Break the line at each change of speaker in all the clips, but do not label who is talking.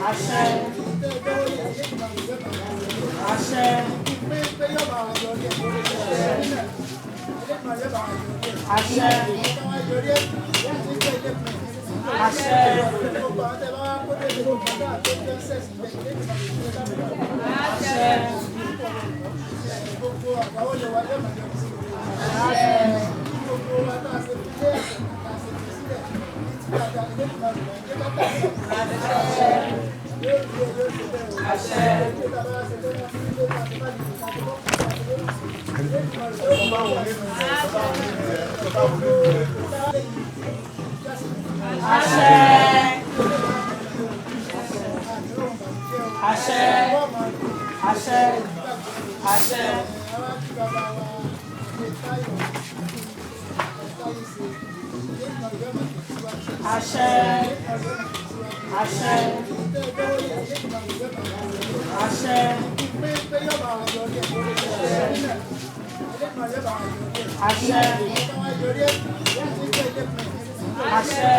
Àṣẹ. Àṣẹ. Àṣẹ. Àṣẹ. Àṣẹ. Àṣẹ. Àṣẹ. Àṣẹ. Àṣẹ. Àṣẹ. Àṣẹ. Àṣẹ. Àṣẹ. Àṣẹ. Àṣẹ.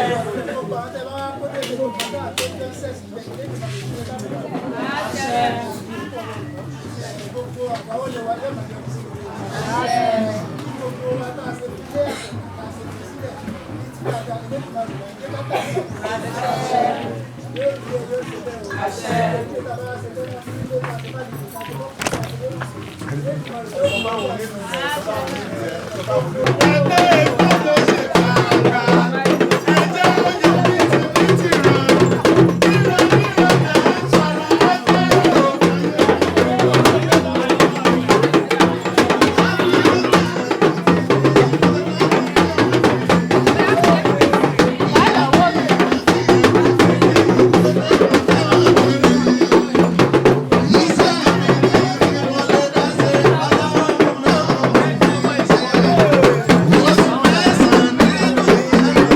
Thank you.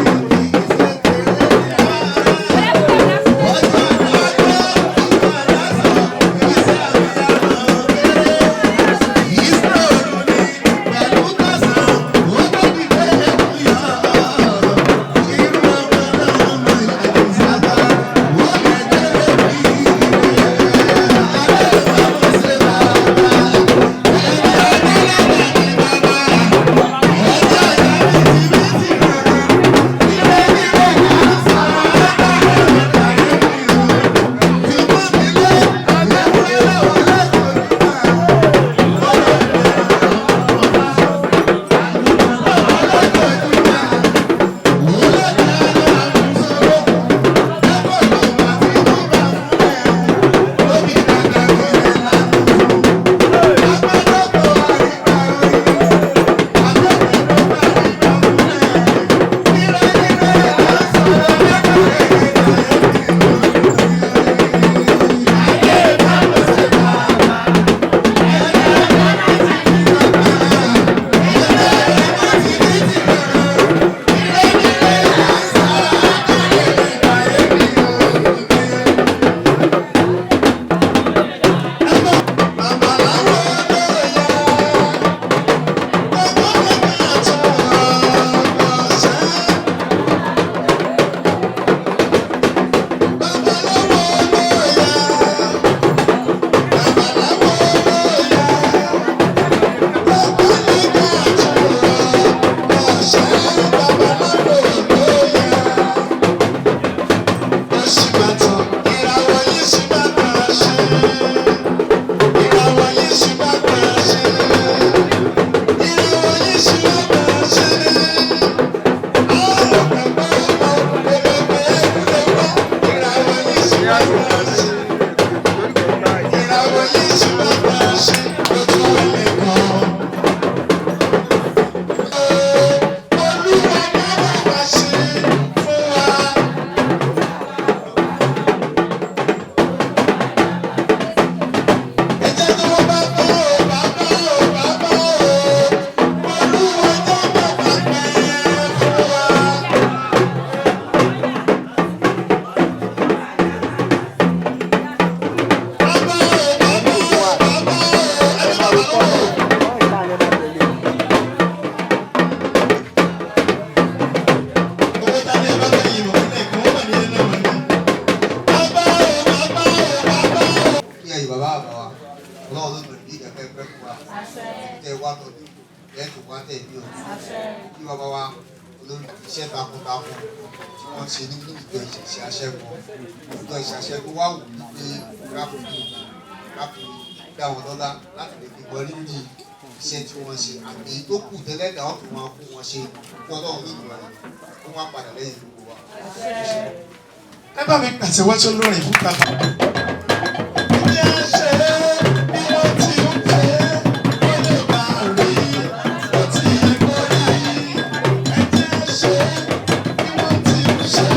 tọ̀dún lẹ́tù wá tẹ̀lé o. Kí bàbá wa olórí iṣẹ́ takuntakun tí wọ́n ṣe nínú ìjọ ìṣẹ̀ṣẹ̀ aṣẹ́gun, ìjọ ìṣẹ̀ṣẹ̀ aṣẹ́gun wá wù wípé ráfìlì ráfìlì dá wọn lọ́lá láti lè fi mọ rírì iṣẹ́ tí wọ́n ṣe àti èyí tó kù tẹ́lẹ̀dá ó fi máa fún wọn ṣe, kí Ọlọ́run ní ìgbà rẹ̀ kó wá padà lẹ́yìn gbogbo wa.
Ẹ bá mi pàtẹ́wọ́ tó lórin fún bàbá. Bí a ṣe bí wọ́n ti ń ṣe ó lè bá rí ó ti yẹ kó rí. Ẹ jẹ́ ṣe bí wọ́n ti ń ṣe.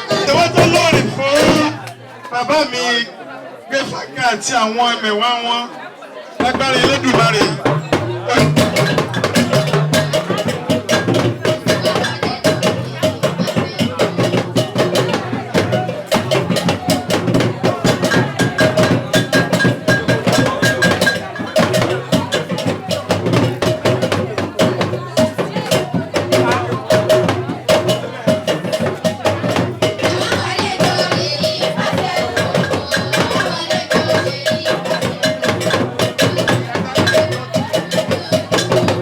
Pàtẹ́wọ́ tó lórin fún bàbá mi Gbéfákà àti àwọn ẹmẹ̀wà wọn lágbára Elédùmarè.
Thank you.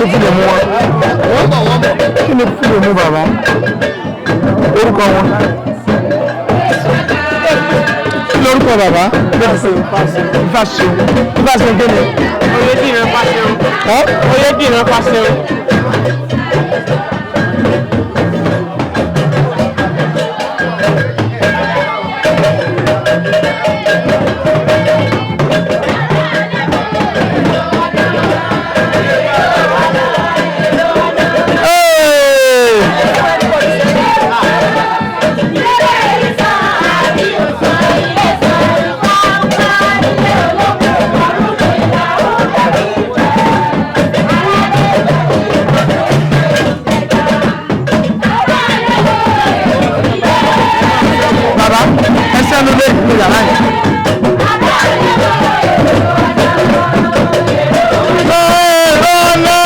Kí ni fúlẹ̀ mú wọn? Kí ni fúlẹ̀ mú bàbá? Orúkọ wọn? Kí lorúkọ bàbá? Ifáṣeun. Ifáṣeun kí ni?
Oyèdìran Fáṣẹ̀hùn.
Ẹ́
Oyèdìran Fáṣẹ̀hùn.
Hey! Bàbá, ẹ sẹ́nu lé ìlú yàrá yẹn. Lọ́ọ̀lọ́lọ́!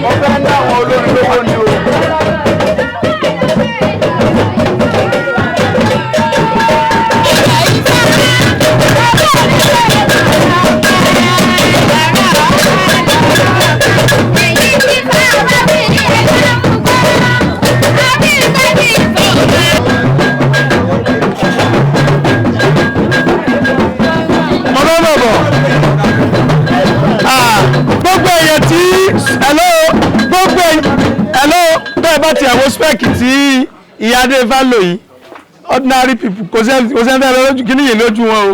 Ọbẹ̀ ní àwọn olórin lówó ni o.
Mọ̀lọ́bọ̀bọ̀. Gbogbo èèyàn tí hello gbogbo èèyàn hello bẹ́ẹ̀ bá ti àwọn spec tí ìyá Adéfá lò yìí, ordinary people kò sẹ́ni fẹ́ lọ lójú kí nìyẹn lójú wọn o.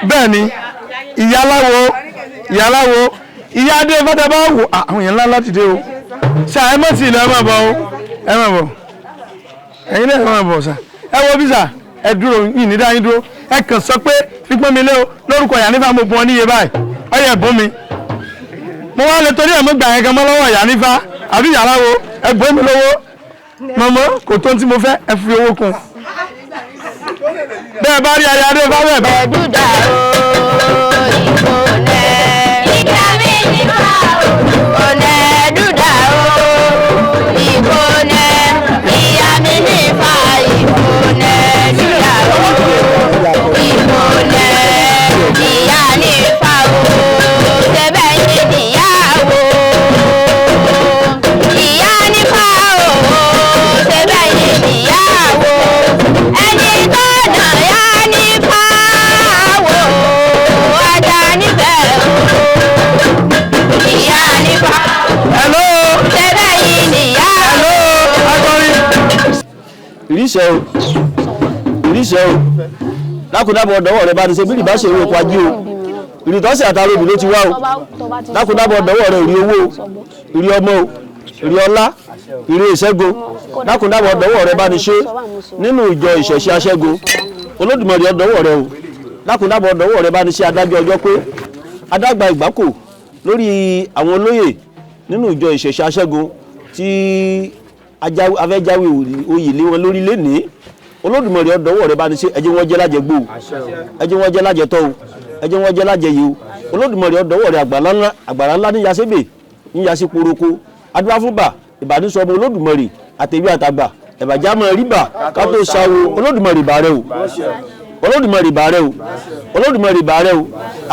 Bẹ́ẹ̀ ni ìyáláwo ìyáláwo ìyá Adéfá tẹ bá wò àwọn èèyàn ńlá láti dé o. Ṣé ẹ mọ̀ sí ilẹ̀ ẹ má bọ̀ o, ẹ má bọ̀, ẹ̀yin náà ẹ má bọ̀ sà, ẹ wo bí sà, ẹ dúró yìí ní dáyín dúró, ẹ kàn sọ pé fipọ́n mi lé o lórúkọ ìyá nífà, mo bùn ọ níye báyìí, ọyẹ ẹ̀bùn mi, mo wá lè torí ẹ̀ mú gbà yẹn gan mọ́ lọ́wọ́ ìyá nífà àbí yàrá wo, ẹ bùn mi lówó mọ̀mọ́ kò tó tí mo fẹ́, ẹ fi owó kún bẹ́ẹ̀ bá rí aya adé bá bẹ́ẹ̀ bá.
Ẹ̀dúdà o, ìkọlẹ̀. Ìjà mi nípa ònà ẹ̀dúdà o, ìkọlẹ̀. Ìyá mi nípa ìkọlẹ̀ ẹ̀dúdà o, ìkọlẹ̀. Ìyá nípa o, ṣẹbẹ̀ yìí níyàwó. Ìyá nípa o, ṣẹbẹ̀ yìí níyàwó. Ẹni tó nà yá nípa wò, ajá níbẹ̀ o. Ìyá nípa
Hello.
ṣẹbẹ̀ yìí níyàwó.
Hello akọrin.
Ìrísẹ́ o, ìrísẹ́ o, lákùndábọ̀ ọ̀dọ́wọ́ rẹ bá ní ṣe bí ìbá ṣe ìwé oko ajé o, ìrìtọ́sí àtàrà obì ló ti wá o. Lákùndábọ̀ ọ̀dọ́wọ́ rẹ, ìrí owó o, ìrí ọmọ o, ìrí ọlá, ìrí ìṣẹ́gun, lákùndábọ̀ ọ̀dọ́wọ́ rẹ bá ní ṣe nínú ìjọ ìṣẹ̀ṣe aṣẹ́gun. Olódùmarè, ọ̀dọ́wọ́ rẹ o, lákùndábọ̀ ọ̀dọ́wọ́ rẹ bá ní ṣe. Adájọ́ ọjọ́ pé adágbà ìgbákò lórí àwọn olóyè nínú ìjọ ìṣẹ̀ṣe aṣẹ́gun tí afẹ́jáwé oyè lé wọn lórí lénìí. Olódùmarè, ọ̀dọ́wọ́ rẹ bá ní ṣe. Ẹ jẹ́ wọ́n jẹ́ lájẹgbó o, ẹ jẹ́ wọ́n jẹ́ lájẹtọ́ o, ẹ jẹ́ wọ́n jẹ́ lájẹyè o. Olódùmarè, ọ̀dọ́wọ́ rẹ. Àgbàlá ńlá, àgbàlá ńlá níyasébè níyasí poroko adúláfúnbà ìbánisọmọ. Olódùmarè, àtẹ̀wé àtàgbà ẹ̀bàjá máa rí bà ká tó sáwo. Olódùmarè, ìbà rẹ o. Olódùmarè, ìbà rẹ o. Olódùmarè, ìbà rẹ o.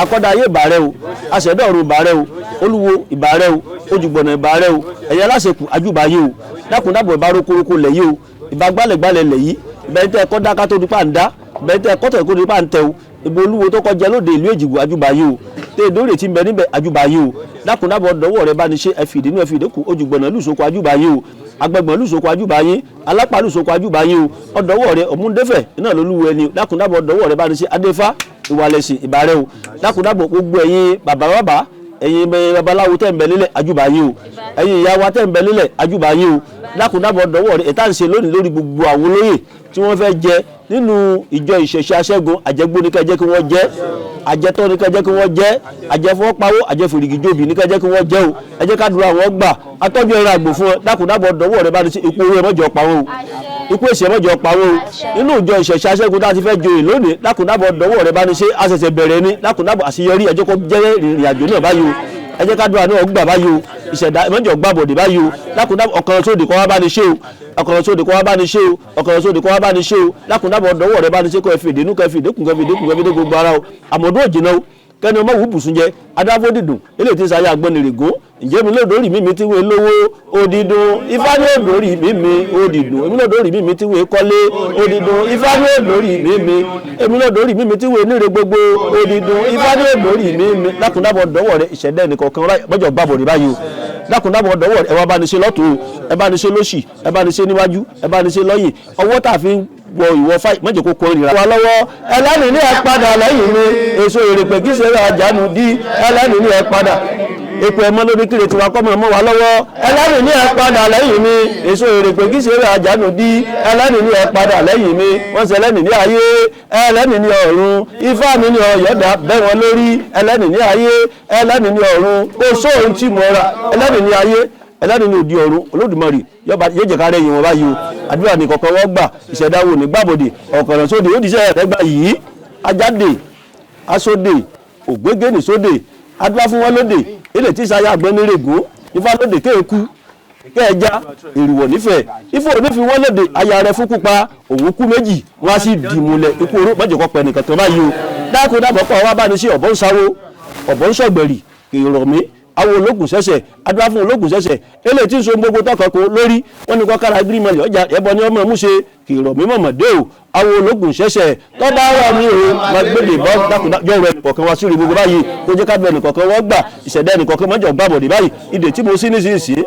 Akọ́dá ayé, ìbà rẹ o. Aṣẹ̀dá ọ̀run, ìbà rẹ o. Olúwo, ìbà rẹ o. Ojúgbọ̀nà, ìbà rẹ o. Ẹ̀yà aláṣekù, ajúbà yé o. Dákúndábọ̀, ìbà rokoroko lẹ̀ yìí o, ìbà gbálẹ̀gbálẹ̀ lẹ̀ yìí, ìbà ẹni tẹ́ ẹ kọ́ dá ká tó dípà ń dá, ìbà ẹni tẹ́ ẹ kọ́ tẹ̀ kó dípà ń tẹ o. Ìbò olúwo tó kọjá lóde ìlú Èjìgbò, ajúbà yé o. Tẹ ìdóòrè tí ń bẹ níbẹ̀, ajúbà yé o. Dákúndábọ̀, dọwọ́ rẹ bá ní ṣe. Ẹ fìdí inú ẹ fìdí kù. Ojúgbọ̀nà lùsoko, ajúbà yé o. Agbẹ̀gbọ̀n lùsoko, ajúbà yín. Alápá lùsoko, ajúbà yín o. Ọ̀dọ́wọ́ rẹ òmùndẹ́fẹ̀ iná lolúwo ẹni. Dákúndábọ̀, dọwọ́ rẹ bá ní ṣe. Adéfá ìwàlẹ̀sìn, ìbà rẹ o. Dákúndábọ̀, gbogbo ẹ̀yin bàbá bàbá, ẹ̀yin babaláwo tẹ́ ń bẹ nílẹ̀, ajúbà yín o. Ẹ̀yin ìyá wa tẹ́ ń bẹ nílẹ̀, ajúbà yín o. Dákúndábọ̀, dọwọ́ rẹ. Ìta ń ṣe lónìí lórí gbogbo àwọn olóyè tí wọ́n fẹ́ jẹ nínú ìjọ ìṣẹ̀ṣe aṣẹ́gun, àjẹgbó ní kẹ́ jẹ́ kí wọ́n jẹ́, àjẹtọ́ ní kẹ́ jẹ́ kí wọ́n jẹ́, àjẹfọ́pawó, àjẹfòrìgìjòbì ní kẹ́ jẹ́ kí wọ́n jẹ́ o. Ẹ jẹ́ ká dúró àwọn gbà atọ́jú ẹran àgbò fún ọ. Dákúndábọ̀, dọwọ́ rẹ bá ní sí. Ikú owó ẹ mọ́jọ pa wọn o, ikú èsì ẹ mọ́jọ pa wọn o. Nínú ìjọ ìṣẹ̀ṣe aṣẹ́gun tá a ti fẹ́ joyè lónìí, dákúndábọ̀, dọwọ́ rẹ bá ní ṣe. Àṣẹ̀ṣẹ̀ bẹ̀rẹ̀ ni. Dákúndábọ̀, àṣeyọrí ẹ jẹ́ kó jẹ́ ìrìn àjò náà báyìí o. Ẹ jẹ́ ká dúrà náà gbà báyìí o. Ìṣẹ̀dá mọ́jọ gbàbọ̀dé báyìí o. Lákùndàbọ̀ ọ̀kan sóde kọ́ wá bá ní ṣe o. Ọ̀kan sóde kọ́ wá bá ní ṣe o. Ọ̀kan sóde kọ́ wá bá ní ṣe o. Lákùndàbọ̀ dọwọ́ rẹ bá ní ṣe kọ́ ẹ fi èdè nú kẹ́ fi èdè kùn kẹ́ fi èdè kùn kẹ́ fi èdè gbogbo ara o. Àmọ̀dún òjìnà o. Kẹ́ni ọmọ wù bùsùn jẹ adáfódìdùn eléyìí tí ń sayé agbọ́nirègún. Ǹjẹ́ mi lódò rí mímí tí wọ́n lówó òdìdùn? Ifá ní òdò rí mímí òdìdùn. Èmi lódò rí mímí tí wọ́n kọ́lé òdìdùn. Ifá ní òdò rí mímí. Èmi lódò rí mímí tí wọ́n níre gbogbo òdìdùn. Ifá ní òdò rí mímí. Lákùndàbọ̀ dọ́wọ́ rẹ ìṣẹ̀dá ẹnìkọ̀ọ̀kan mọ́jọ gbàbọ̀ rí báyìí o. Lákùndàbọ̀ dọ́wọ́ rẹ ẹ wá bá ní ṣe lọ́tùn o, ẹ bá ní ṣe lóṣì, ẹ bá ní ṣe níwájú, ẹ bá ní ṣe lọ́yìn. Ọwọ́ tá a fi ń wọ ìwọ fáì mọ́jọ kó kó ìrira. Wà lọ́wọ́ ẹlẹ́ni ní ẹ padà lẹ́yìn mi. Èso èrèpè kí ṣe àjánu dí ẹlẹ́ni ní ẹ padà. Èpò ẹ̀mọ́ lórí kiri tiwa kọ́ mọ̀ wá lọ́wọ́ ẹlẹ́ni ní ẹ padà lẹ́yìn mi. Èso èrèpè kí ṣe àjánu dí ẹlẹ́ni ní ẹ padà lẹ́yìn mi. Wọ́n ṣe ẹlẹ́ni ní ayé ẹlẹ́ni ní ọ̀run. Ifá mi ní ọ̀yọ́dà bẹ́ wọn lórí ẹlẹ́ni ní ayé ẹlẹ́ni ní ọ̀run. Kò sóhun tí mo ra ẹlẹ́ni ní ayé ẹlẹ́ni ní òdi ọ̀run. Olódùmarè yóò jẹ́ ká rẹ́yìn wọn báyìí o. Àdúrà ní kọ̀ọ̀kan wọ́n gbà. Ìṣẹ̀dá wo ní gbàbọ̀dè ọ̀kànràn sóde ó dìṣẹ́ ẹ̀rẹ́gbà yìí. Ajáde asóde ògbégénì sóde adúlá fún wọn lóde ilé tí sáyà àgbẹnirègún. Ifá lóde kéèkú kẹẹja èrìwọ̀ nífẹ̀ẹ́. Ifá òní fi wọ́n lóde aya rẹ̀ fún kúpa òun kú méjì wọ́n á sì dìmúlẹ̀ ikú oró mọ́jọ̀kọ́ pẹ̀ nìkan kan báyìí o. Dákun dábọ̀ pọ̀ wá bá ní sí ọ̀bọ̀ ń sáwó ọ̀bọ̀ ń sọ̀gbẹ̀rì kèrò mi awo ológun ṣẹ̀ṣẹ̀ adúlá fún ológun ṣẹ̀ṣẹ̀ eléyìí tí ń so gbogbo tọkàn kó lórí wọn ní kọkàrà gírímọlẹ ọjà ẹbọ ni ọmọ múṣe kèrò mi mọ̀mọ́ dé o. Awo ológun ṣẹ̀ṣẹ̀ tọ́ba rọ̀ mí o máa gbèdè bọ́ dákúndá yọ̀rọ̀ ẹnìkọ̀ọ̀kan wá sírí gbogbo báyìí kó jẹ́ kábẹ́ ẹnìkọ̀ọ̀kan wọ́n gbà. Ìṣẹ̀dá ẹnìkọ̀ọ̀kan mọ́jọ̀ gbàbọ̀dé báyìí. Ìdè tí mo sí nísinsìnyí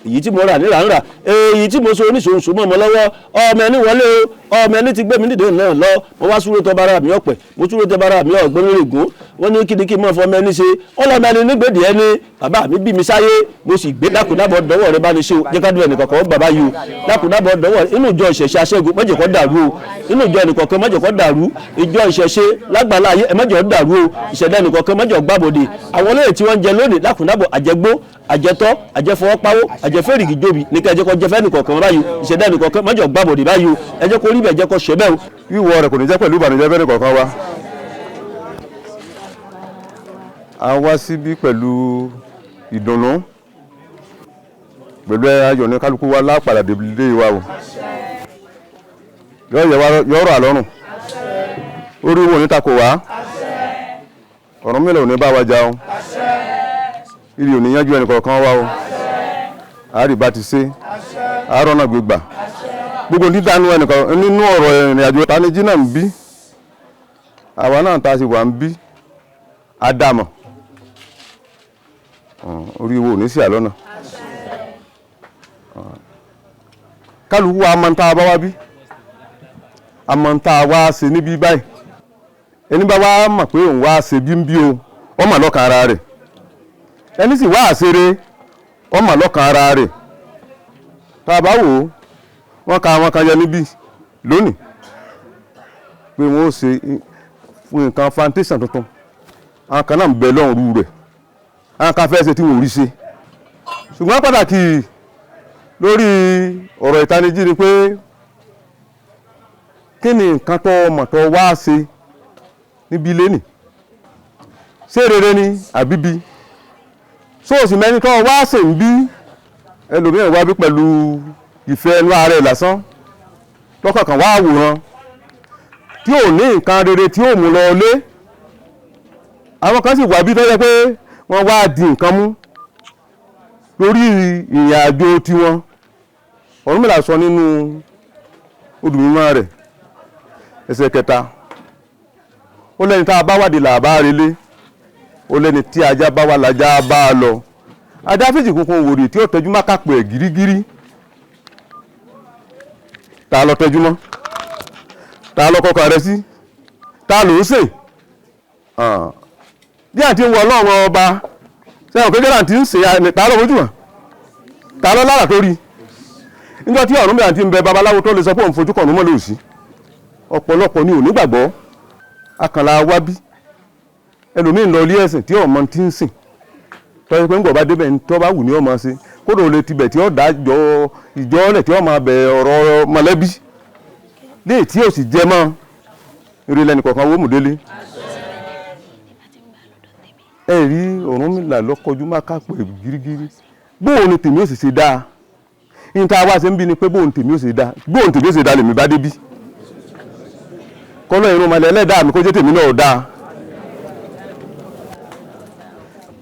èyí tí mo rà nílà ń rà èyí tí mo so oníṣòwò mọ́ ọmọ lọ́wọ́ ọmọ ẹni wọlé o ọmọ ẹni ti gbé mi nídìí náà lọ. Mo wá súré tọba ara mi ọ̀pẹ mo súré tọba ara mi ọ̀gbọ́n règún. Wọ́n ní kíni kí n mọ̀ fọmọ ẹni ṣe wọ́n lọ́mọ ẹni nígbèdì ẹni bàbá mi bí mi sáyé mo sì gbé. Lákùndàbọ̀ dọ́wọ́ rẹ bá ní ṣe o jẹ́ ká dúró ẹnìkọ̀ọ̀kan ó bàbá yìí o. Lákùndàbọ̀ dọ́wọ́ rẹ inú ìjọ ìṣẹ̀ṣe aṣẹ́gun má jẹ́ kó dàrú o. Inú ìjọ ẹnìkọ̀ọ̀kan má jẹ́ kó dàrú. Ìjọ ìṣẹ̀ṣe lágbàlá ayé ẹ má jẹ́ ó dàrú o. Ìṣẹ̀dá ẹnìkọ̀ọ̀kan má jẹ́ ó gbàbọ̀dè. Àwọn olóyè tí wọ́n ń jẹ lónìí lákùndàbọ̀ àjẹgbó àjẹtọ́ àjẹfọwọ́páwó àjẹfẹ́rìgì jóbi ní ká ẹ jẹ́ kó jẹ fẹ́nìkọ̀ọ̀kan báyìí. Ìṣẹ̀dá ẹnìkọ̀ọ̀kan má jẹ́ ó gbàbọ̀dè báyìí o. Ẹ jẹ́ kó rí bẹ́ẹ̀ jẹ́ kó ṣe bẹ́ẹ̀ o.
Wíwọ rẹ̀ kò ní jẹ́ pẹ̀lú ìbànújẹ́ fẹ́nìkọ̀ọ̀kan wa. A wá síbí pẹ̀lú ìdùnnú pẹ̀lú ayọ̀ ní kálukú wa lápàdà dé wa o. Yọ̀rọ̀ àlọ́run orí wo ní takò wá ọ̀rọ̀ mélòó ò ní bá wa jà o. Ìrì ò ní yanjú ẹnìkọ̀ọ̀kan wa o. Àárì bá ti ṣe àárọ̀ náà gbégbà gbogbo dídánú ẹnìkan nínú ọ̀rọ̀ ìrìn àjò ìtanijí náà ń bí àwa náà ta sì wà ń bí àdàmọ̀ orí wo ò ní sí àlọ́nà kálukú wa mọ̀ tá a bá wá bí a mọ̀ tá a wá ṣe níbí báyìí. Ẹni bá wá mọ̀ pé òun wá ṣe bí ń bí o ó mọ̀ lọ́kàn ara rẹ̀. Ẹni sì wá àṣeré ó mọ̀ lọ́kàn ara rẹ̀. Tá a bá wò ó wọ́n ka àwọn kan yẹ níbí lónìí pé wọ́n ó ṣe nǹkan foundation tuntun. Àwọn kan náà ń bẹ lọ́rùn rú rẹ̀. Àwọn kan fẹ́ ṣe tí wọ́n ò rí ṣe. Ṣùgbọ́n pàtàkì lórí ọ̀rọ̀ ìtanijí ni pé kí ni nǹkan tó mọ̀ tó wá ṣe níbi lẹ́nì ṣé rere ni àbí bí sóòsì mẹ́ni tó wá ṣe ń bí ẹlòmíràn wá bí pẹ̀lú ìfẹ́ ẹnu ara ẹ̀ lásán lọ́kọ̀ọ̀kan wá àwòrán tí ò ní nǹkan rere tí ò mú lọ lé. Àwọn kan sì wà bí tó yẹ pé wọ́n wá di nǹkan mú lórí ìrìn àjò tiwọn. Ọ̀rúnmìlà sọ nínú odù mímọ́ rẹ̀ ẹsẹ̀ kẹta ó lẹ́ni tá a bá wádìí là bá relé ó lẹ́ni tí ajá bá wà lájá bá a lọ. Ajá fèjì kunkun wòrì tí ó tẹjú má kápẹ́ gírígírí. Ta lọ tẹjú mọ́ ta lọ kọkọ rẹ sí ta ló ń sè bí àti ń wọ Ọlọ́run ọba sẹ́wọ̀n kékeré àti ń sè ta lọ fojú wọn ta lọ lára tó rí níjọ́ tí Ọ̀rúnmìlà ti ń bẹ babaláwo tó lè sọ pé òun fojú kàn mọ́ lòsí. Ọ̀pọ̀lọpọ̀ ni ò nígbàgbọ́ akànlá wá bí ẹlòmíín lọ ilé ẹ̀sìn tí ọmọ ti ń sìn tọ́jú pé ń gbọ̀ bá débẹ̀ ń tọ́ bá wù ní ọmọ ṣe kódò lè tibẹ̀ tí ó dá ìjọ ọ̀lẹ̀ tí ó máa bẹ̀ ọ̀rọ̀ mọ̀lẹ́bí léè tí ò sì jẹ mọ́ eré lẹ́nu kọ̀ọ̀kan owó mùdélé. Ẹ rí Ọ̀rúnmìlà lọ́kọjú má kápẹ́ gírígírí. Bóun ni tèmi ó sì ṣe dáa? Ní tá a wá ṣe ń bí ni pé bóun tèmi ó ṣe dáa, bóun tèmi ó ṣe dáa lèmi bá débí. Kọ́lọ́ irun mọ̀lẹ́ ẹlẹ́dàá mi kó jẹ́ tèmi náà dáa.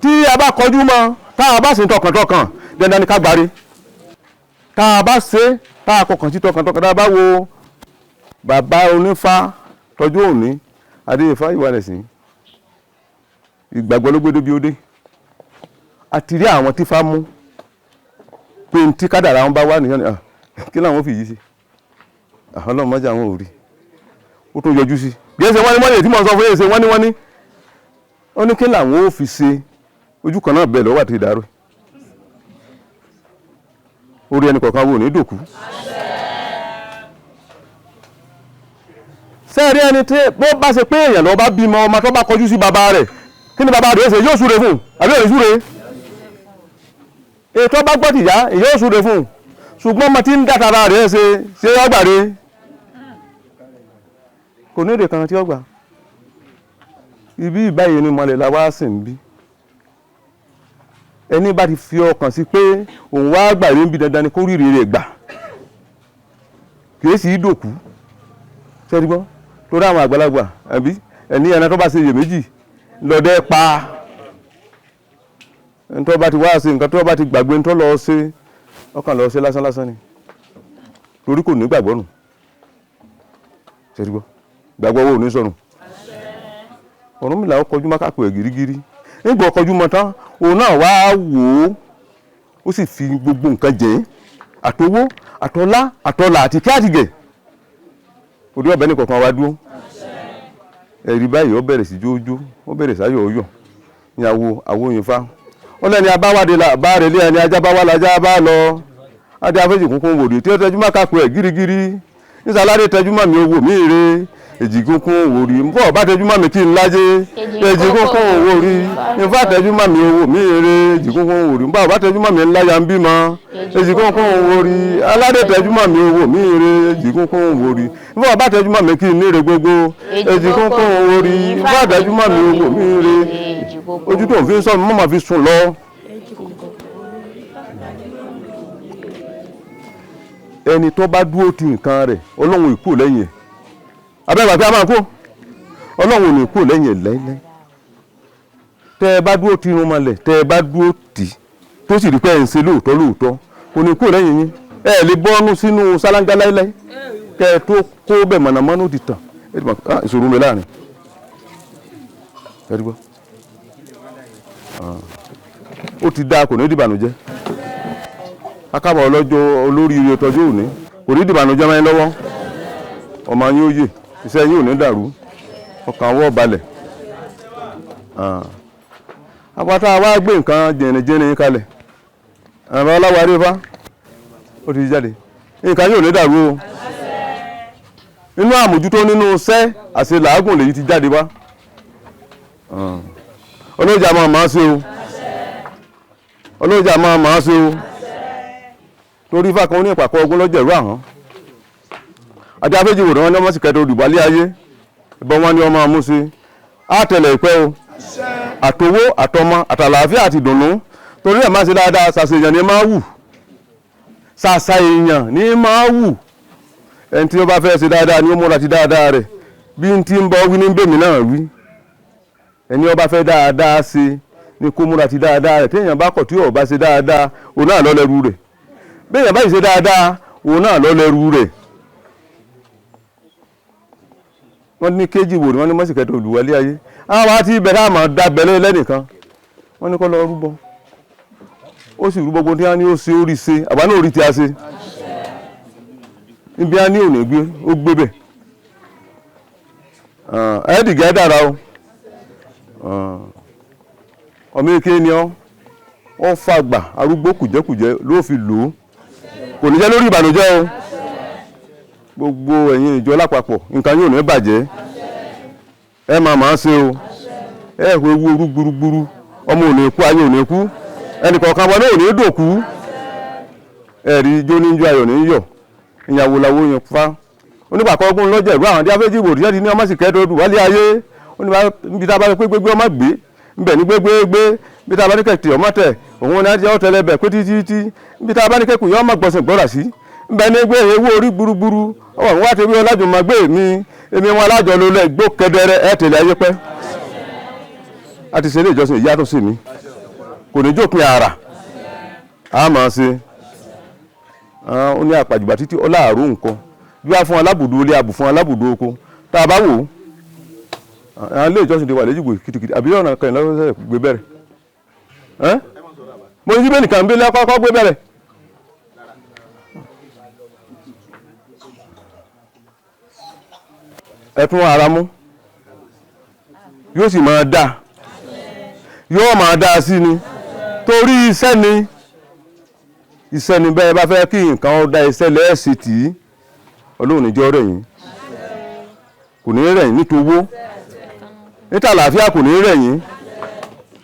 Tí a bá kọjú mọ́, tá a bá sì ń tọkàntọkàn, dandan ni ká gbáre. Tá a bá ṣe, tá a kọkàn sí tọkàntọkàn, tá a bá wo bàbá onífá tọjú òní, Adéyẹfá Ìwàlẹ̀sìn, ìgbàgbọ́ ló gbé débi ó dé. A ti rí àwọn tí fá mú pé n tí kádàrá wọn bá wà nìyẹn ni kí làwọn fi yìí ṣe, àwọn ọlọ́run mọ́jà àwọn ò rí, ó tún yọjú sí i. Kì í ṣe wọ́n ní wọ́n ní èyí tí mò ń sọ fún yìí ṣe wọ́n ní wọ́n ní ó ní kí làwọn ó fi ṣe, ojú kan náà bẹ̀ lọ́wọ́ àti ìdárò. Orí ẹnì kọ̀ọ̀kan wo ní dòkú. Sẹ́ẹ̀rí ẹni tí bó bá ṣe pé èèyàn lọ bá bímọ ọmọ tó bá kọjú sí bàbá rẹ̀, kí ni bàbá rẹ̀ ṣe? Yóò súre fún àbí òní súre? Ètò bá gbọ́ tìyá èyí yóò súre fún, ṣùgbọ́n ọmọ tí ń dá tara rẹ̀ ṣe ṣe ọgbà rẹ̀ kò ní èdè kan tí ó gbà. Ibi ìbáyìí ni mọ̀lẹ́ la wá sì ń bí. Ẹni bá ti fi ọkàn sí pé òun wá gbà rí ń bí, dandan ni kó rírì rẹ̀ gbà, kìí sì í dòkú. Ṣé gbọ́ torí àwọn àgbàlagbà àbí ẹni ẹran tó bá ṣe iyèméjì lọ́dẹ pa. Ẹni tó bá ti wá ṣe nǹkan tó bá ti gbàgbé tó lọ ṣe, ọkàn lọ ṣe lásán lásán ni, torí kò ní gbàgbọ́ nù. Ṣé gbọ́ gbàgbọ́ owó ò ní sọnù. Ọ̀rúnmìlà ó kọjú mákàpọ̀ ẹ̀ gírígírí. Nígbà ọkọjú mọ́ tán, òun náà wá wò ó, ó sì fi gbogbo nǹkan jẹ́, àtowó àtọlá àtọlà àti kí àtìgẹ̀. Orí ọ̀bẹ ní kọ̀ọ̀kan wá dúró. Ẹ̀rí báyìí ó bẹ̀rẹ̀ sí jójó, ó bẹ̀rẹ̀ sáyọ̀ ọyọ̀ ní àwo àwòyìnfá. Ó lẹ́ni abáwádé la bá rẹ̀ lé, ẹni ajá bá wà lájá bá lọ. Adé afẹ́jì kúnkún wòdì tí ó tẹjú má kápẹ́ ẹ̀ gírígírí. Nísàlárè tẹjú mọ́ mi owó mi rè. Èjì kúnkún wòrí nfọ̀ bá tẹjú mọ́ mi kí n lájé. Èjì kúnkún wòrí nfọ̀ tẹjú mọ́ mi owó mi rè. Èjì kúnkún wòrí nfọ̀ bá tẹjú mọ́ mi ńláya ń bímọ. Èjì kúnkún wòrí aládé tẹjú mọ́ mi owó mi rè. Èjì kúnkún wòrí nfọ̀ bá tẹjú mọ́ mi kí n níre gbogbo. Èjì kúnkún wòrí nfọ̀ tẹjú mọ́ mi owó mi rè. Ojú tó ń fi sọ mi mọ́ máa fi sùn lọ. Ẹni tó bá dúró ti nǹkan rẹ̀, Ọlọ́run ìkú lẹ́yìn ẹ̀. Abẹ́gbà pé a máa kó Ọlọ́run ò ní kú lẹ́yìn ẹ̀ lẹ́lẹ́. Tẹ́ ẹ bá dúró ti irun mọ́lẹ̀, tẹ́ ẹ bá dúró tì tó sì rí pé ẹ̀ ń ṣe lóòótọ́ lóòótọ́, kò ní kú lẹ́yìn yín. Ẹ lè bọ́nú sínú sálángá láíláí kẹ́ ẹ tó kó bẹ̀ mọ̀nàmọ́ná ó ti tàn. Ẹ ti mọ̀ ìṣòro mi láàrin. Ẹ ti gbọ́. Ó ti dáa, kò ní dìbànújẹ́. Akábọ̀ ọlọ́jọ́ olóríire tọjú òní kò ní dìbànújẹ́ máa ń lọ́wọ́. Ọmọ yín ó yè, iṣẹ́ yín ò ní dàrú, ọkàn wọ́ balẹ̀. Apáta wa gbé nǹkan jìnrìnjìnrìn kalẹ̀, àwọn aláwọ̀ arífá ó ti jáde, nǹkan yóò ní dàrú o. Nínú àmójútó nínú iṣẹ́ àṣẹ làágùn lèyí ti jáde wá. Olóòjà máa máa ṣe o, olóòjà máa máa ṣe o. Torí ifá kan ní ìpàkọ́ ogun lọ́jọ́ ìrú àhán. Ajá méjì wò ni wọ́n ní ọmọ sì kẹta olùbálẹ̀ ayé, ìbọn wọn ni ọmọ amúṣe. Á tẹ̀lé ìpẹ́ o, àtowó àtọmọ àtàlàáfíà àti ìdùnnú. Torí ẹ̀ máa ṣe dáadáa, ṣàṣà èèyàn ní máa wù. Ṣàṣà èèyàn ní máa wù. Ẹni tí ó bá fẹ́ ṣe dáadáa ni ó múra ti dáadáa rẹ̀. Bí n ti ń bọ́ wí ní bèmí náà wí. Ẹni ó bá fẹ́ dáadáa ṣe ni kó múra ti dáadáa rẹ̀. Téèyàn bá kọ̀ tí ò bá ṣe dáadáa, òun náà lọ lẹ́rú rẹ̀. Béèyàn bá ṣe dáadáa, òun náà lọ lẹ́rú rẹ̀. Wọ́n ní kéjì wò ni wọ́n ní mọ́sìkẹ́tò olùwọlé ayé. Àwọn àti ibẹ̀ ká máa dábẹ́lẹ́ lẹ́nìkan. Wọ́n ní kó lọ rúbọ. Ó sì rúbọ gbogbo tí wọ́n ní ó ṣe ó rí ṣe, àbá náà ó rí tí a ṣe. Ibi á ní òní gbé, ó gbé bẹ̀. Ẹ́dìgẹ́ dára o. Ọmọ èké ni ọ́, ó fàgbà arúgbó kùjẹ́kùjẹ́ ló fi lò ó. Kò ní jẹ́ lórí ìbànújẹ́ o. Gbogbo ẹ̀yin ìjọ lápapọ̀, nǹkan yóò ní bàjẹ́. Ẹ máa máa ṣe o. Ẹ kò ewu orú gburugburu, ọmọ ò ní kú, ayé ò ní kú. Ẹnì kọ̀ọ̀kan wọn náà ò ní dòkú. Ẹ̀rí ijó ní ijó, ayọ̀ ní yọ̀. Ìyàwó làwọ̀ yẹn fa. Onípàkọ́ ogun lọ́jọ́ ìlú àwọn díáfẹ́jì wò díẹ̀ ní ọmọ sì kẹ́dọ̀ odù wálé ayé. Ó ní níbi tá a bá pé gbégbé ọmọ gbé. Nbẹ̀ ní gbégbégbé bí tá a bá ní kẹ̀tì ọmọ tẹ̀ òun ní ajẹ́ ọ̀tẹ̀lẹ̀ bẹ̀ pé títí tí bí tá a bá ní kẹ́kù yọ ọmọ gbọ̀nsẹ̀ gbọ́dà sí. Nbẹ̀ ní gbé ewu orí gburugburu ọwọ́ wọn ti wí ọlájò máa gbé mi èmi wọn alájọ ló lẹ̀ gbó kẹdẹrẹ ẹ̀ tẹ̀lé ayé pẹ́. A ti ṣe ilé ìjọsìn ìyá tó sì mí kò ní jókòó ara a máa ṣe ó ní àpàjùbà títí ọláàrú nǹkan bí wàá fún alábùdó ilé abù fún alábùdó oko tá a bá wò ó àwọn ilé ìjọsìn ti wà lẹ́jìgbò kìtìkìtì àbí ọ̀nà kan lọ́sẹ̀ gbé bẹ̀rẹ̀ ẹ́ mo ní síbẹ̀ nìkan bí lẹ́kọ́kọ́ gbé bẹ̀rẹ̀. Ẹ tún ara mú yóò sì máa dáa yóò máa dáa sí ni torí iṣẹ́ ni iṣẹ́ ni bẹ́ẹ̀ bá fẹ́ kí nǹkan ó dá iṣẹ́ lẹ́ẹ̀sì tì í Ọlọ́run níjọ́ rẹ̀ yín kò ní rẹ̀ yín nítowó níta àlàáfíà kò ní rẹ̀ yín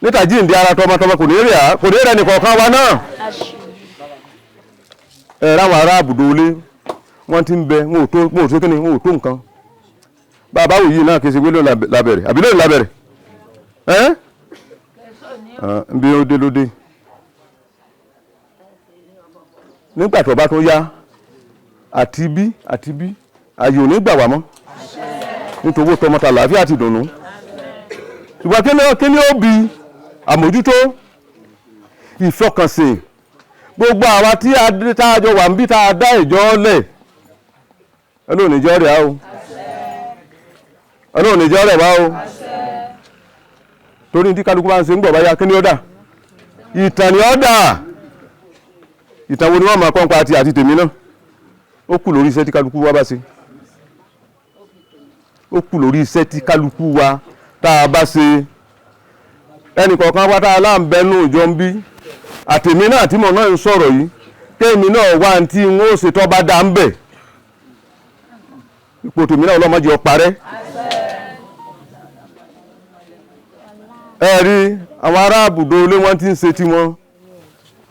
níta jíǹde ara tọmọtọmọ kò ní rẹ̀ á kò ní rẹ̀ nìkọ̀ọ̀kan wa náà. Ẹ ráwọn ará àbùdó ilé wọ́n ti ń bẹ wọn ò tó kíni wọn ò tó nǹkan bàbá òyìn náà kì í ṣe pé lóun labẹ̀rẹ̀ àbí lóun labẹ̀rẹ̀ ẹ́ bí ó dé ló dé nígbà tó bá tó yá àti bí àyè ò ní gbà wá mọ́ nítorí tọmọta làáfíà ti dùnnú ṣùgbọ́n kí ni ó bi àmójútó ìfọkànsìn gbogbo àwa tí a jọ wà ń bí tá a dá ìjọ lẹ̀ Ọlọ́run níjọ́ rẹ̀ á o Ọlọ́run níjọ́ rẹ̀ wá o torí tí kálukú bá ń ṣe ń gbọ̀ báyá kí ni ó dà ìtàn ni ó dà ìtàn wo ni wọ́n máa kọ́ ń pa àti tèmi náà ó kù lórí iṣẹ́ tí kálukú wa bá ṣe ó kù lórí iṣẹ́ tí kálukú wa tá a bá ṣe ẹnì kọ̀ọ̀kan wá tá a láǹbẹ́nu ìjọ ń bí àtèmi náà tí mo náà ń sọ̀rọ̀ yìí kéèmí náà wá ní tí n ó ṣe tó bá dá ń bẹ̀ ipò tèmi náà ọlọ́mọdé ó parẹ́. Ẹ rí àwọn ará àbùdó ilé wọn ti ń ṣe tiwọn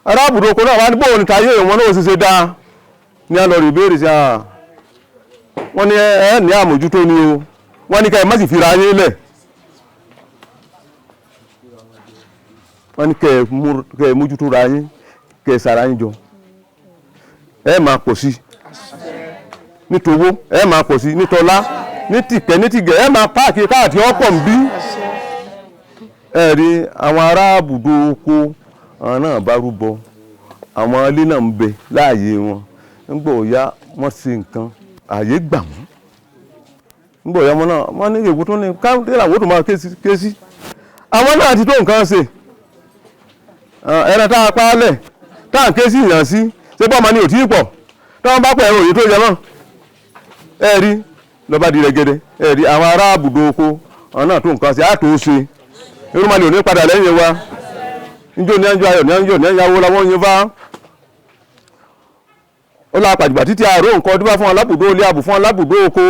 ará àbùdó oko náà wá ní bóun ní tayé wọn náà ó ṣe ṣe dáa ní alọ́rì ìbéèrè sí à wọ́n ní ẹ ní àmójútó ni o wọ́n ní ká ẹ má sì fira yín lẹ̀ wọ́n ní kẹ́ ẹ mójútó ra yín kẹ́ ẹ sara yín jọ ẹ máa pọ̀ sí nítowó ẹ máa pọ̀ sí nítọ́lá nítìkẹ́ nítìgẹ̀ ẹ máa páàkì káàkiri ọ̀pọ̀ ń bí ẹ rí àwọn ará àbùdó oko àwọn náà bá rúbọ àwọn ilé náà ń bẹ láàyè wọn ńgbọ̀ ọ̀yá wọ́n ṣe nǹkan ààyè gbà wọ́n ńgbọ̀ ọ̀yá wọn náà wọ́n ní èwo tó ní káńtẹ́lá àwọn tó máa ké sí àwọn náà ti tó nǹkan ṣe ẹran tá a pa á lẹ̀ tá à ń ké sí ìyàn sí ṣé bọ́ ọmọ ni ò tí ì pọ̀ táwọn bá pọ̀ ẹ̀rọ òye tó yẹ mọ́ ẹ rí lọ́ba di rẹ̀gẹ̀dẹ̀ ẹ rí àwọn ará àbùdó oko àwọn náà tó nǹkan ṣe á tó ṣe irúnmọ̀lẹ̀ ò ní padà lẹ́yìn wa njó ní ẹnjọ́ ayọ̀ ní ẹnjọ́ ní ẹnyàwó làwọn yin bá ó la pàjùbà títí àárò nǹkan ọdún bá fún alábùdó ilé àbù fún alábùdó oko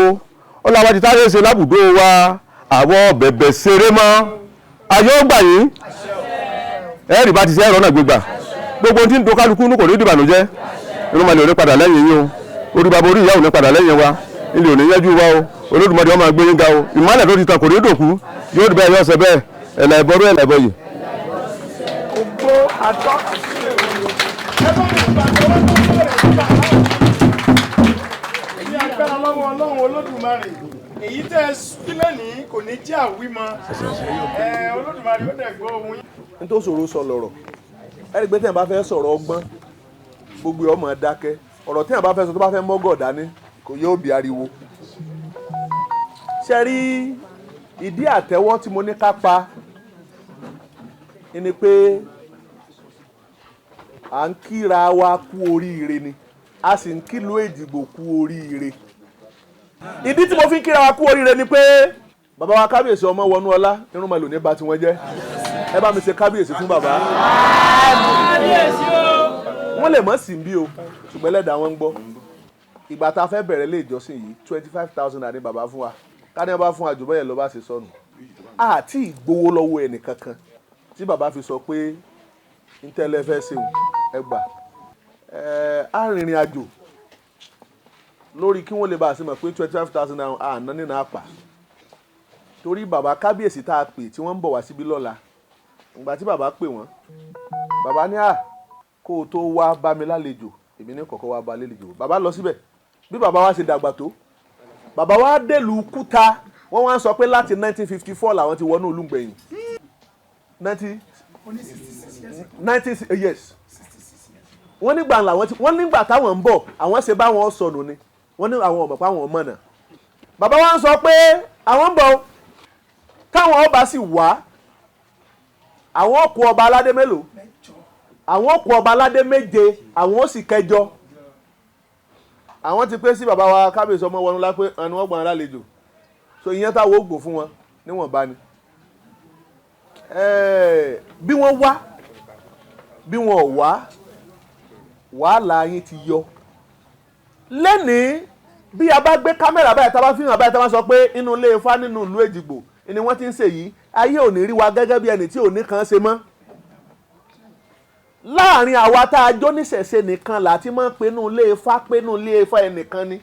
ó la wá ti táyé ṣe lábùdó wa àwọ̀ bẹ̀bẹ̀ ṣeré mọ́ ayé ó gbà yín ẹ̀rì bá ti ṣe ẹ̀rọ náà gbégbà gbogbo tí ń do kálukú ní kò ní dìbànújẹ́ irúnmọ̀lẹ̀ ò ní padà lẹ́yìn yín o orí bàbá orí ìyá ò ní padà lẹ́yìn wa ilé ò ní yẹ́jú wa o Olódùmarè ó máa gbé yín ga o ìmọ́lẹ̀ tó ti tàn kò ní dòkú yóò dùbẹ́ yóò ṣe bẹ́ẹ̀ ẹ̀là ìbọrú ẹ̀là ìbọyè.
Ògbó àtọ́ ní agbára lọ́wọ́ Ọlọ́run Olódùmarè èyí tẹ́ ẹ sílẹ̀ ní kò ní jẹ́ àwímọ́ Olódùmarè ó dẹ̀ gbọ́ ohùn yín.
N tó ṣòro sọ lọ̀rọ̀ ẹni pé tẹ́yìn bá fẹ́ sọ̀rọ̀ ọgbọ́n gbogbo ọmọ dákẹ́ ọ̀rọ̀ tẹ́yìn bá fẹ́ sọ tó bá fẹ́ mọ́gọ̀ dání kò yóò bí ariwo. Ṣé rí ìdí àtẹ́wọ́ tí mo ní ká pa ni pé à ń kíra wa kú oríire ni a sì ń kílò Èjìgbò kú oríire. Ìdí tí mo fi ń kíra wa kú oríire ni pé bàbá wa kábíyèsí ọmọ wọnú ọlá irúnmọlẹ̀ ò ní bà tiwọn jẹ́ ẹ bá mi ṣe kábíyèsí fún bàbá. Wọ́n lè mọ̀ sí bí o ṣùgbọ́n ẹlẹ́dàá wọn ń gbọ́. Ìgbà tá a fẹ́ bẹ̀rẹ̀ ilé ìjọsìn yìí 25,000 ní bàbá fún wa ká ní wọ́n bá fún àjùbọ́ yẹn ló bá ṣe sọnù àti ìgbowó lọ́wọ́ ẹnì kankan tí bàbá fi sọ pé ntẹ́lẹ̀ fẹ́ ṣe ẹ gbà á rìnrìn àjò lórí kí wọ́n lè bá a ṣe mọ̀ pé 25,000 àná nínú àpà torí bàbá kábíyèsí tá a pè tí wọ́n ń bọ̀ wá síbí lọ́la Ìgbà tí bàbá pè wọ́n, bàbá ní à kó o tó wá bá mi lálejò, èmi ní kọ̀kọ́ wá bá lálejò. Bàbá lọ síbẹ̀. Bí bàbá wa ṣe dàgbà tó, bàbá wa dèlùú Kúta, wọ́n wá ń sọ pé láti 1954 làwọn ti wọnú Olúngbẹ̀yìn. 19 90 yes. Wọ́n nígbà làwọn ti, wọ́n nígbà táwọn ń bọ̀, àwọn ṣe báwọn sọnù ni. Wọ́n ní àwọn ọ̀mọ̀ pa àwọn mọ̀nà. Bàbá wa ń sọ pé àwọn ń bọ̀, táwọn ọba sì wá, àwọn kó ọba aládé mélòó? Àwọn kó ọba aládé méje, àwọn ó sì kẹjọ. Àwọn ti pé sí bàbá wa kábíyèsí ọmọ wọnú lápé ẹnu wọn gbọ́n lálejò. So ìyẹn táwọn ó gùn fún wọn níwọ̀nba ni. Bí wọ́n wá, bí wọ́n ò wá, wàhálà yín ti yọ. Lẹ́nìí bí a bá gbé kámẹ́rà báyìí, tá a bá fi hàn báyìí, tá a bá sọ pé inú ilé Ifá nínú ìlú Èjìgbò ni wọ́n ti ń ṣe yìí, ayé ò ní rí wa gẹ́gẹ́ bí ẹni tí ò ní kan ṣe mọ́. Láàrin àwa tá a jó níṣẹ̀ṣe nìkan là ti máa ń pinnu ilé Ifá, pinnu ilé Ifá ẹnìkan ni.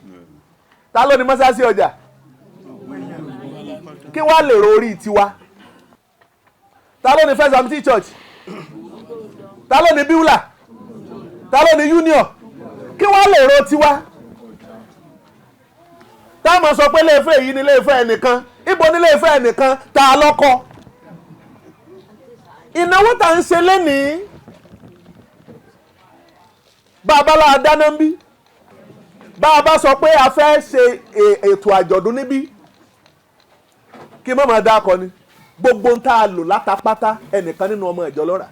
Ta ló ní mọ́ṣáláṣí ọjà? Kí wàá lè ro orí tiwa? Ta ló ní First Baptist Church? Ta ló ní Bíúlà? Ta ló ní Union? Kí wàá lè ro tiwa? Táwọn sọ pé ilé Ifá èyí ni ilé Ifá ẹnìkan, ibo ní ilé Ifá ẹnìkan, ta lọ́kọ? Ìnáwó tá ń ṣe lénìí, bàbá la dáná ń bí, bàbá sọ pé a fẹ́ ṣe ètò àjọ̀dún níbí, kí má máa dákọ ni, gbogbo ń tá a lò látapátá ẹnìkan nínú ọmọ ìjọ ló rà.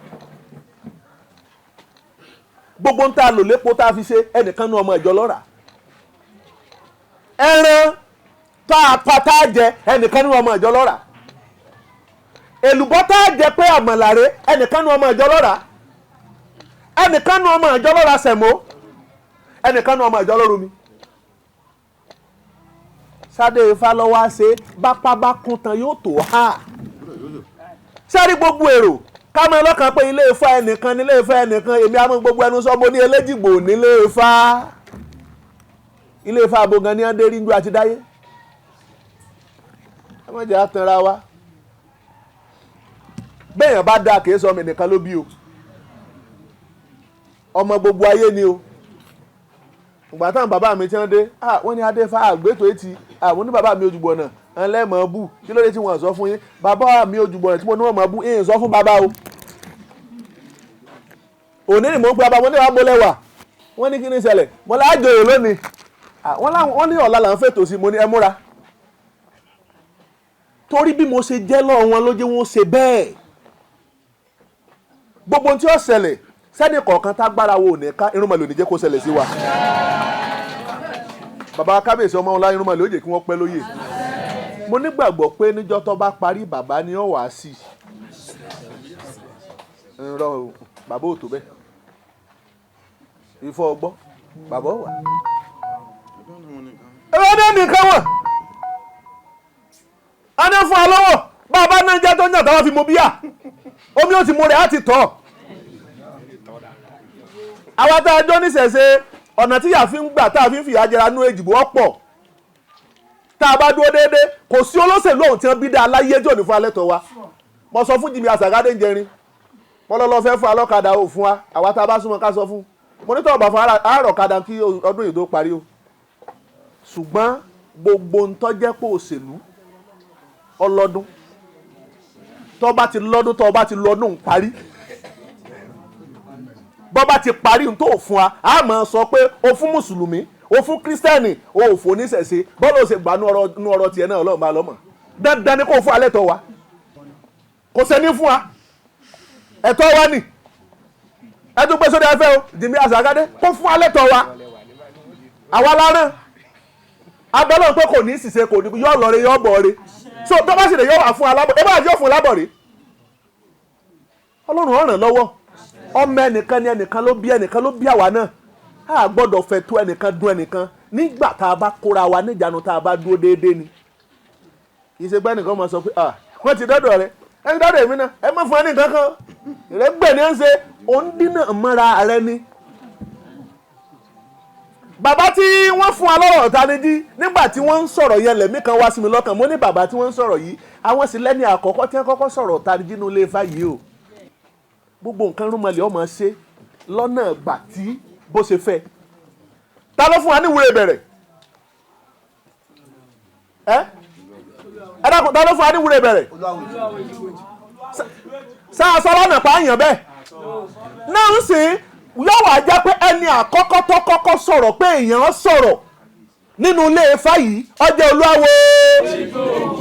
Gbogbo ń tá a lò lépo tá a fi ṣe ẹnìkan nínú ọmọ ìjọ ló rà. Ẹran tá a pa tá a jẹ ẹnìkan nínú ọmọ ìjọ ló rà. Èlùbọ́ tá a jẹ pé àmàlàrè ẹnìkan nínú ọmọ ìjọ ló rà. Ẹnìkan nínú ọmọ ìjọ ló rà sẹ̀mó. Ẹnìkan nínú ọmọ ìjọ ló rumi. Sádé Ifá lọ́wọ́ á ṣe bápá bá kún tán yóò tó há. Sẹ́rí gbogbo èrò ká mọ lọ́kàn pé ilé Ifá ẹnìkan ní ilé Ifá ẹnìkan, èmi á mú gbogbo ẹnu sọ mo ní Eléjìgbò nílé Ifá. Ilé Ifá abogan ní adé ríńjú àti dáyé. Ẹ má jẹ́ àtànra wa. Béèyàn bá dáa kìí sọ ọmọ ẹnìkan ló bí o. Ọmọ gbogbo ayé ni o. Ìgbà táwọn bàbá mi ti ń dé, wọ́n ní Adéfá àgbétò etí, àwọn ní bàbá mi ojúbọ náà, ẹ̀ lẹ́mọ̀ọ́ bù, kí ló dé tí wọ́n sọ fún yín? Bàbá mi ojúbọ náà tí mo ní wọ́n mọ̀ bú, ìyẹn sọ fún bàbá o. Òní ni mò ń pe bàbá, mo ní wàá bolẹ̀ wà. Wọ́n ní kí ni ìṣẹ̀lẹ̀? Mo lá àjòyè lónìí. Wọ́n ní ọ̀la là ń fètò sí, mo ní ẹ múra. Torí bí mo ṣe jẹ́ lọ́wọ́ wọn ló jẹ́ wọ́n ṣe bẹ́ẹ̀. Gbogbo ohun tí ó ṣẹlẹ̀ sẹ́ni kọ̀ọ̀kan tágbára wo ò ní ká, irúnmọlẹ̀ ò ní jẹ́ kó ṣẹlẹ̀ sí wa. Bàbá kábíyèsí ọmọ ọlá irúnmọlẹ̀ ó jẹ́ kí wọ́n pẹ́ lóyè. Mo nígbàgbọ́ pé níjọ́ tó bá parí bàbá ni ó wá sí. Ǹrọ̀ o, bàbá ò tó bẹ́ẹ̀. Ifọ̀ ọgbọ́, bàbá ò wà. Ẹgbẹ́ nìkan wọ̀. A ní fún wa lọ́wọ́, bàbá náà jẹ́ tó ń yàn táwọn fi mu bíà. Omi ó ti mu rẹ̀ á ti tọ̀. Àwa tá a jọ níṣẹ̀ṣe, ọ̀nà tí ìyá fi ń gbà tá a fi ń fìyà jẹra nú Èjìgbò ọ̀pọ̀. Tá a bá dúró déédéé, kò sí olóṣèlú ọ̀hún tí wọ́n bí dá aláyé tí ò ní fún alẹ́ tọ́ wa. Mo sọ fún Jimmy Asagade ń jẹrin. Mo lọ lọ fẹ́ fún alọ́kadà ò fún wa, àwa tá a bá súnmọ́ ká sọ fún. Mo ní tọ́wọ́ bá fún àárọ̀ kadà kí ọdún yìí tó parí o. Ṣùgbọ́n gbogbo ń tó jẹ́ pé òṣèlú ọlọ́dún. Tó bá ti lọ́dún, tó bá ti lọ́dún ń parí. Bó bá ti parí ń tó fún wa, a máa sọ pé o fún Mùsùlùmí, o fún Kírísítẹ́nì, o ò fún oníṣẹ̀ṣe. Bọ́lá ò ṣe gbà nú ọ̀rọ̀ tiẹ̀ náà Ọlọ́run bá lọ́mọ. Dandan ni kò fún alẹ́ tọ́ wa. Kò sẹ́ni fún wa. Ẹ̀tọ́ wa ni. Ẹ tún gbé sórí afẹ́ o, Jimmy Asagade, kó fún alẹ́ tọ́ wa. Àwa láràn. Abẹ́lẹ́ pé kò ní ṣìṣe, kò ní yọ̀ lọ́re yọ̀ bọ̀ re. So tó bá sì lè yọ̀ wá fún alábọ̀, ẹ bá yọ̀ fún alábọ̀ re. Ọlọ́run ó ràn lọ́wọ́. Ọmọ ẹnìkan ni ẹnìkan ló bí, ẹnìkan ló bí àwa náà. A gbọ́dọ̀ fẹ́ tó ẹnìkan dún ẹnìkan nígbà tá a bá kóra wa níjànú tá a bá dúró déédéé ni. Kì í ṣe pé ẹnìkan máa sọ pé wọ́n ti dọ́dọ̀ rẹ, ẹ ti dọ́dọ̀ èmi náà, ẹ má fún ẹnì kankan. Ìrẹ́gbẹ̀ ni ẹ ń ṣe, òun dínà mọ́ra rẹ ni. Bàbá tí wọ́n fún wa lọ́rọ̀ ọ̀tanijí nígbà tí wọ́n ń sọ̀rọ̀ yẹn lẹ̀mí kan wá sí mi lọ́kàn. Mo ní bàbá tí wọ́n ń sọ̀rọ̀ yìí, àwọn sì lẹ́ni àkọ́kọ́ tí wọ́n kọ́kọ́ sọ̀rọ̀ ọ̀tanijí nínú ilé Ifá yìí o. Gbogbo nǹkan rúmọlẹ̀ ọmọ ṣe lọ́nà ìgbà tí bó ṣe fẹ́. Ta ló fún wa ní ìwúre bẹ̀rẹ̀? Ẹ ẹ dákun, ta ló fún wa ní ìwúre bẹ̀rẹ̀? Sáà sọ lọ́nà pààyàn bẹ́ẹ̀ náà ń sìn yóò wá jẹ́ pé ẹni àkọ́kọ́ tó kọ́kọ́ sọ̀rọ̀ pé èèyàn sọ̀rọ̀ nínú ilé Ifá yìí ọjọ́ Olúawo.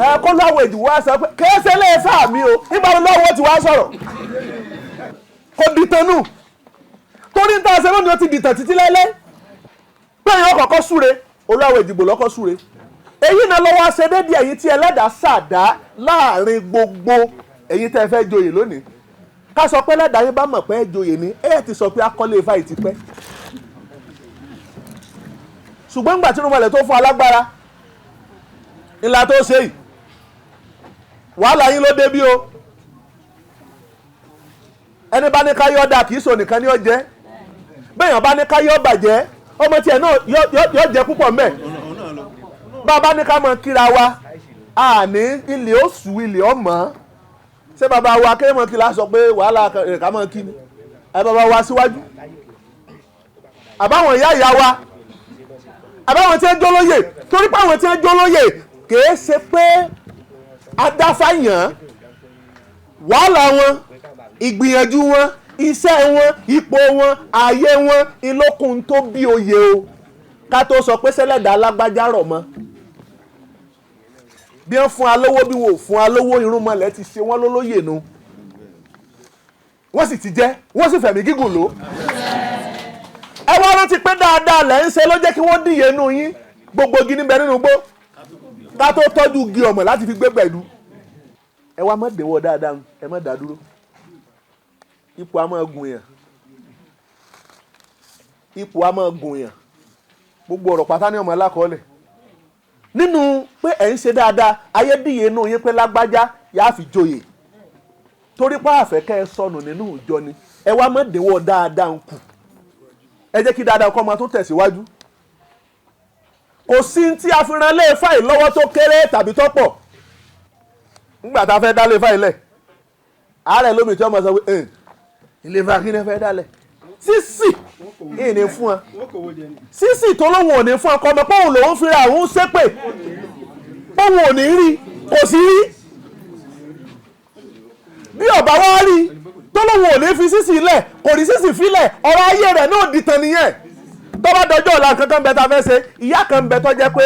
Ẹ kó Olúawo Èjìgbò wá sọ pé kìí ṣe ilé Ifá mi o, nígbà wo Olúawo ti wá sọ̀rọ̀? Kò dìtàn nù, torí níta ṣe lónìí ó ti dìtàn títí lẹ́lẹ́ pé èèyàn kọ́kọ́ súre. Olúawo Èjìgbò lọ́kọ́ súre. Èyí náà lọ́wọ́ ṣe déédéé ẹ̀yin tí ẹlẹ́dàá ṣàdá láàrin gbogbo ẹ̀yin tẹ́ ẹ fẹ́ joyè lónìí. Ká sọ pé ẹlẹ́dàá yín bá mọ̀ pé ẹ joyè ni, ẹ ti sọ pé akọ́lé Ifá yìí ti pẹ́. Ṣùgbọ́n ńgbà tí irúnmọlẹ̀ tó fún alágbára ńlá tó ṣe yìí, wàhálà yín ló dé bí o. Ẹni bá ní káyọ̀ dà kìí sọ nìkan ní ọjẹ́, bẹ́ẹ̀yàn bá ní káyọ̀ bàjẹ́ ọmọ tiẹ̀ náà yọ jẹ́ púpọ̀ mẹ́. Bàbá ní ká mọ kíra wa àní ilé oṣù ilé ọmọ. Ṣé bàbá wa kéèmọ̀ kí la sọ pé wàhálà ká mọ̀ kí ni ẹ bàbá wa síwájú, àbáwọn ìyá ìyá wa, àbáwọn tí ń jólóyè, torí pé àwọn tí ń jólóyè kìí ṣe pé adáfáyàn. Wàhálà wọn, ìgbìyànjú wọn, iṣẹ́ wọn, ipò wọn, ààyè wọn ìlókun tó bí oyè o. Ká tó sọ pé sẹ́lẹ̀dá alágbájá rọ̀ mọ́, bí wọ́n fún alówó bí wọ́n ò fún alówó, irúnmọlẹ̀ ti ṣe wọ́n lólóyè nu, wọ́n sì ti jẹ́, wọ́n sì fẹ̀mí gígùn lò. Ẹ wá rántí pé dáadáa lẹ̀ ń ṣe ló jẹ́ kí wọ́n dìye inú yín. Gbogbo igi níbẹ̀ nínú igbó ká tó tọ́jú igi ọmọ láti fi gbé gbẹ̀du. Ẹ wá má dèwọ́ dáadáa, ẹ má dá dúró. Ipò a máa gùn yàn, ipò a máa gùn yàn. Gbogbo ọ̀rọ̀ pátá ní ọmọ alákọ̀ọ́lẹ̀ nínú pé ẹ̀ ń ṣe dáadáa, ayé dìye inú yín pé lágbájá yáa fi joyè, torí pé àfẹ́kẹ́ ẹ sọnù nínú ìjọ ni. Ẹ wá má dèwọ́ dáadáa ń kù, ẹ jẹ́ kí dáadáa kọ́ máa tó tẹ̀síwájú. Kò sí tí a fi ran lé Ifá yìí lọ́wọ́ tó kéré tàbí tó pọ̀. Nígbà tá a fẹ́ dá lé Ifá yìí lẹ̀, ààrẹ lómi tí wọ́n máa sọ pé ilé Ifá kí ni ẹ fẹ́ dálẹ̀ sísì ìní fún ọ, sísì tó lóun ò ní fún ọkọ ọmọ pé òun lòún fira òun ṣépè pé òun ò ní rí, kò sí rí. Bí ọba wa rí tó lóun ò ní fi sísì lẹ̀, kò rí sísì filẹ̀, ọ̀rọ̀ ayé rẹ̀ náà dìtàn nìyẹn. Tó bá dọjọ́ ọ̀la kankan bẹ ta fẹ́ ṣe, ìyá kan bẹ tó jẹ́ pé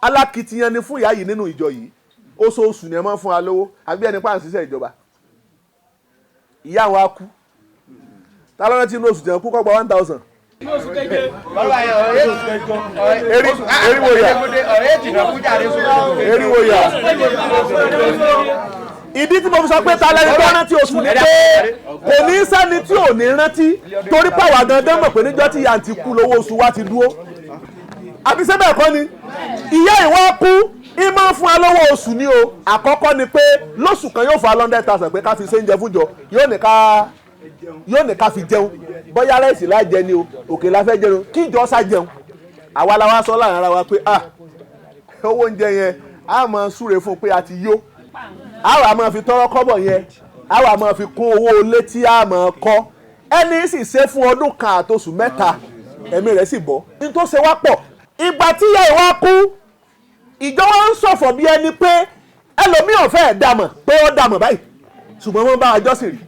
alákìtiyan ni fún ìyá yìí nínú ìjọ yìí. Oṣooṣù ni ẹ máa ń fún wa lówó, àbí ẹni pa à ń ṣiṣẹ́ ìjọba. Ìyá wa kú, ta ló rántí inú oṣù tẹ̀ kú kọ́ gba 1000. Eriwo ya. Ìdí tí mo fi sọ pé ta lẹni tó rántí oṣù ni pé kò ní sẹ́ni tí ò ní rántí, torí pàwọ́ gangan mọ̀ pé níjọ́ tí ìyá ti kú lówó oṣù wa ti dúró. Àbí ṣé bẹ́ẹ̀ kọ́ ni? Ìyá ìwọ kú, ìmọ̀ fún alówó oṣù ni o. Àkọ́kọ́ ni pé lóṣù kan yóò fa 100,000 pé ká fi ṣe oúnjẹ fúnjọ, yóò ní ká fi jẹun, bóyá rẹ́sì lá jẹ ni o, òkè la fẹ́ jẹun, kí ìjọ sá jẹun. Àwa la wá sọ láàrin ara wa pé ah, owó oúnjẹ yẹn a máa súre fún un pé a ti yó, a wà máa fi tọrọ kọ́bọ̀ yẹn, a wà máa fi kún owó ilé tí a máa kọ́. Ẹni sì ṣe fún ọdún kan àtoṣù mẹ́ta, ẹ̀mí rẹ̀ sì bọ́. Ní tó ṣe wá pọ̀, ìgbà tí ìyá ìwà kú, ìjọ wa ń ṣọ̀fọ̀ bí ẹni pé ẹlòmíì ò fẹ́ dàmọ̀ pé ó dàmọ̀ báyìí, ṣùgbọ́n wọ́n bá wa jọ́sìn rí.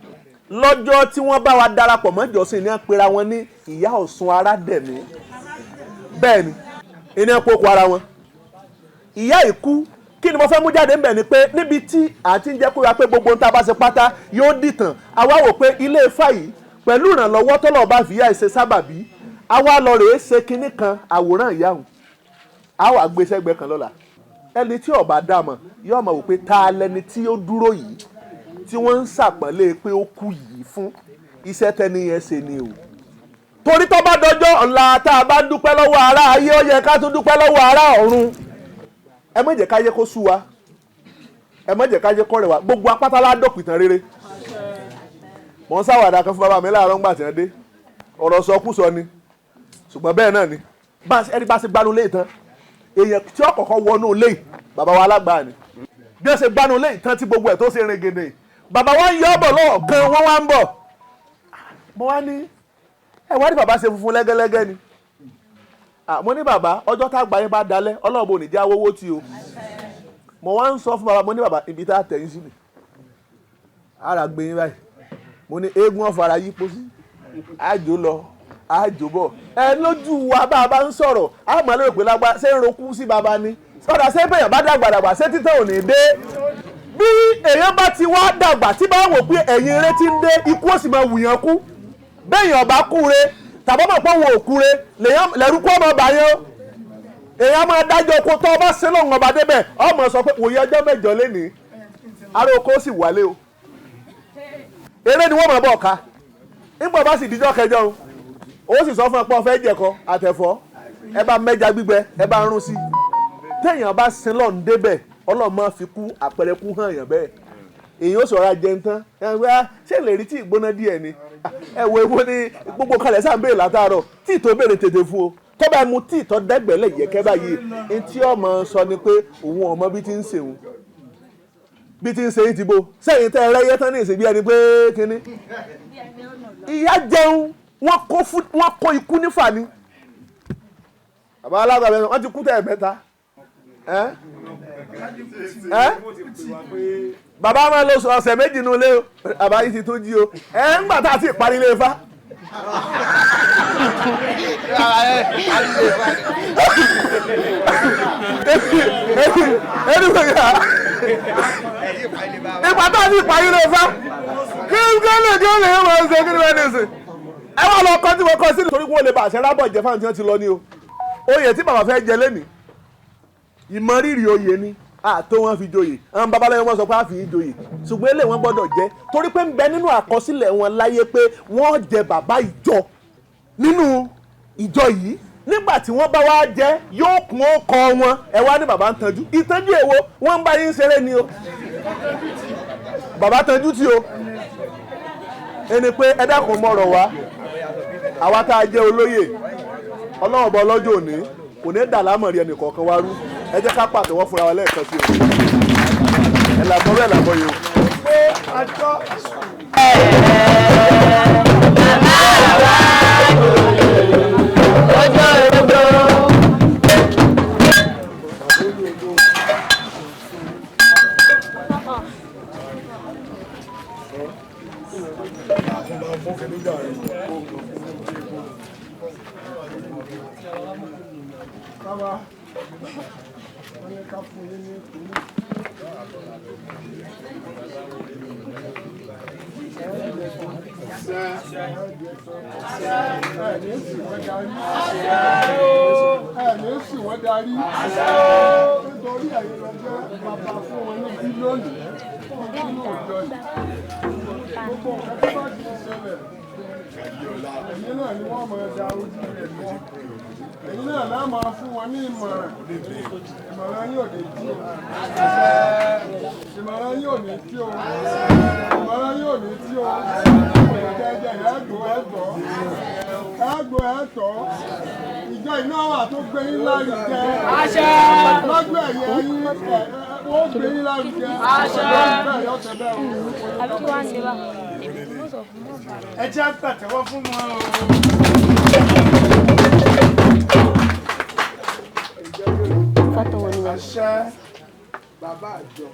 Lọ́jọ́ tí wọ́n bá wa darapọ̀ mọ́ ìjọsìn ní wọ́n pera wọn ní ìyá Ọ̀ṣun Arádẹ̀mí. Bẹ́ẹ̀ ni iná pokò ara wọn. Ìyá ìkú, kí ni mo fẹ́ mú jáde ńbẹ̀ ni pé níbi tí à ti ń jẹ́ kó ra pé gbogbo ohun tá a bá ṣe pátá yóò dìtàn. Àwa wò pé ilé Ifá yìí pẹ̀lú ìrànlọ́wọ́ tọ́lọ̀ bá fi ìyá ìṣe sábàbí, àwa lọ rèé ṣe kinní kan àwòrán ìyá òun, àwa gbé sẹ́gbẹ́ kan lọ́la. Ẹni tí ó bá dá mọ̀ yóò mọ̀ wò pé ta lẹni tí ó dúró yìí tí wọ́n ń ṣàpọ́nlé pé ó kú yìí fún iṣẹ́ tẹ́ni yẹn ṣe ni o. Torí tó bá dọjọ́ ọ̀la tá a bá dúpẹ́ lọ́wọ́ ará ayé, ó yẹ ká tún dúpẹ́ lọ́wọ́ ará ọ̀run. Ẹ má jẹ́ ká yẹ kó sú wa, ẹ má jẹ́ ká yẹ kó rẹ̀ wá. Gbogbo apáta la dọ̀pìtàn rere. Mò ń ṣàwàdà kan fún bàbá mi láàárọ̀ ńgbà tí wọ́n dé, ọ̀rọ̀ sọkúsọ ni, ṣùgbọ́n bẹ́ẹ̀ náà ni. Ẹni bá ṣe gbanú lé ìtàn, èèyàn tí ó kọ́kọ́ wọnú lé bàbá wa alágbàá ni. Bí wọ́n ṣe gbanú lé ìtàn tí gbogbo ẹ̀ tó ṣe rìn gèdè, Bàbá wa ń yọ ọ́ bọ̀ lọ́ọ̀kan, wọ́n wá ń bọ̀. Mo wá ní ẹ wá ní bàbá ṣe funfun lẹ́gẹ́lẹ́gẹ́ ni. Mo ní bàbá, ọjọ́ tá àgbà yín bá dalẹ̀, Ọlọ́run ò ní jẹ́ awówó tí o. Mo wá ń sọ fún bàbá, mo ní bàbá, ibi tá a tẹ̀yìn sí ni ara gbé yín báyìí. Mo ní eégún ọ̀fara yípo sí, àjò lọ àjò bọ̀. Ẹ lójú wa bá a bá ń sọ̀rọ̀, a máa lérò pé lágbá ṣé ń rokú sí bàbá ni. Sọ̀dà ṣé bẹ̀yàn bá dàgbà dàgbà ṣé títàn ò ní dé. Bí èèyàn bá ti wá dàgbà tí bá wò pé ẹ̀yìn eré ti ń dé, ikú ó sì máa wùyàn kú. Bẹ́yàn bá kú re tàbí ọmọ pé òun ò kú re, lẹ́rú kú ọmọ bàyàn. Èèyàn máa dájọ́ oko tó ọba ṣe lóun ọba débẹ̀, ọmọ sọ pé wòye ọjọ́ mẹ́jọ lénìí, ará oko sì wálé o. Eré ni wọ́n máa bọ̀ ká. Nígbà bá sì díjọ́ kẹjọ o, ó sì sọ fún ẹ pé ó fẹ́ jẹ̀kọ àtẹ̀fọ́, ẹ bá mẹ́ja gbígbẹ, ẹ bá rún sí. Téèyàn bá sin lọ́n débẹ̀, Ọlọ́run máa fi kú àpẹẹrẹ kú hàn yàn bẹ́ẹ̀. Èèyàn ó sọ̀rọ̀ ajẹ́ tán, ṣé lè rí tí ìgbóná díẹ̀ ni? Ẹ wo ewo ni gbogbo kalẹ̀ sáà ń béèrè látàárọ̀, tí ìtò béèrè tètè fún o. Tó bá mu tí ìtọ́ dẹ́gbẹ̀lẹ̀ yẹ̀kẹ́ báyìí, etí ọmọ sọ ni pé òun ọmọ bí ti ń ṣeun. Bí ti ń ṣe yín ti bo, sẹ́yìn tẹ́ ẹ rẹ́yẹ́ tán ní ìsìn bí ẹni pé kínní. Ìyá jẹun, wọ́n kó ikú nífà ni. Bàbá alágbàbẹ wọ́n ti kú tẹ̀ mẹ́ta. Bàbá máa lọ ọ̀sẹ̀ méjì nínú ilé o, bàbá yìí ti tó jí o. Ẹ ń gbà tá a ti parí ilé Ifá. Ìgbà tá a ti parí ilé Ifá. Kí lè kí lè máa ṣe kí ni wọ́n ní sè. Ẹ wá lọ kọ́ tí mo kọ́ sílẹ̀. Torí kí wọ́n lè bá àṣẹ rábọ̀ jẹ fáwọn tí wọ́n ti lọ ní o. Oyè tí bàbá fẹ́ jẹ lénìí, ìmọrírì oyè ni àtó wọn fi joyè. Àwọn babaláwo wọn sọ pé a fi joyè, ṣùgbọ́n eléyìí wọn gbọ́dọ̀ jẹ torí pé ń bẹ nínú àkọsílẹ̀ wọn láyé pé wọ́n jẹ bàbá ìjọ nínú ìjọ yìí. Nígbà tí wọ́n bá wá jẹ yóò kún ó kọ wọn. Ẹ wá ní bàbá ń tanjú. Ìtanjú èwo? Wọ́n ń bá yín ṣeré ni o. Bàbá tanjú tí o. Ẹni pé ẹ dákun mọ̀rọ̀ wá, àwa tá a jẹ́ olóyè, Ọlọ́run ọba ọlọ́jọ́ òní kò ní dà lámọ̀rí ẹnì kọ̀ọ̀kan wá rú. Ẹ jẹ́ ká pàtẹ́wọ́ fúnra wa lẹ́ẹ̀kan sí o. Ẹ làbọ̀ bẹ́ẹ̀ làbọ̀ yìí o.
Bàbá, wọ́n ní ká fún yín ní ìpínlẹ̀. Ẹ̀ẹ́dì sì wọ́n darí. Nítorí ẹ̀yin lọ jẹ́ bàbá fún wọn níbí lónìí nínú ìjọ yìí. Gbogbo nǹkan tó bá ti ṣẹlẹ̀, ẹ̀yin náà ni wọ́n máa da ojú rẹ̀ kọ́. Ẹ̀yin náà lá máa fún wọn ní ìmọ̀ràn. Ìmọ̀ràn yóò ní tí o. Ìmọ̀ràn yóò ní tí o. Ìmọ̀ràn yóò ní tí o. Ìjẹ́jẹ́ ẹ̀gbọ́ ẹ̀tọ́. Ẹ̀gbọ́ ẹ̀tọ́. Ìjọ iná wà tó gbé yín lárugẹ. Lọ́gbẹ̀ ẹ̀yẹ yín ó gbé yín lárugẹ. Lọ́gbẹ̀ ẹ̀yẹ ọ̀sẹ̀ bẹ́ẹ̀ o.
Ẹ jẹ́ àpàtẹ́wọ́ fún wọn o.
Àṣẹ bàbá àjọ.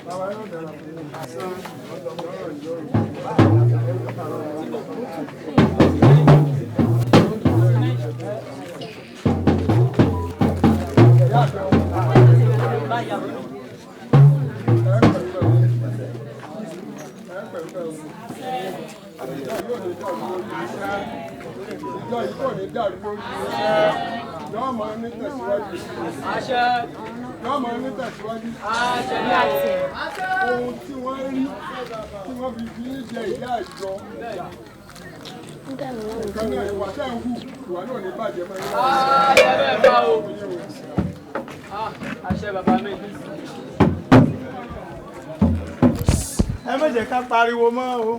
Bàbá yóò dára fún mi. Ìjọ yìí kò ní dàrú lórí yóò máa ní tẹ̀síwájú. Yóò máa ní tẹ̀síwájú. Ohun tí wọ́n rí tí wọ́n fi fi jẹ ìyá àjọ. Nǹkan náà ìwà tẹ́ ń hù ìwà náà ní bàjẹ́ mọ́ yín.
Ẹ má jẹ́ ká pariwo mọ́ o.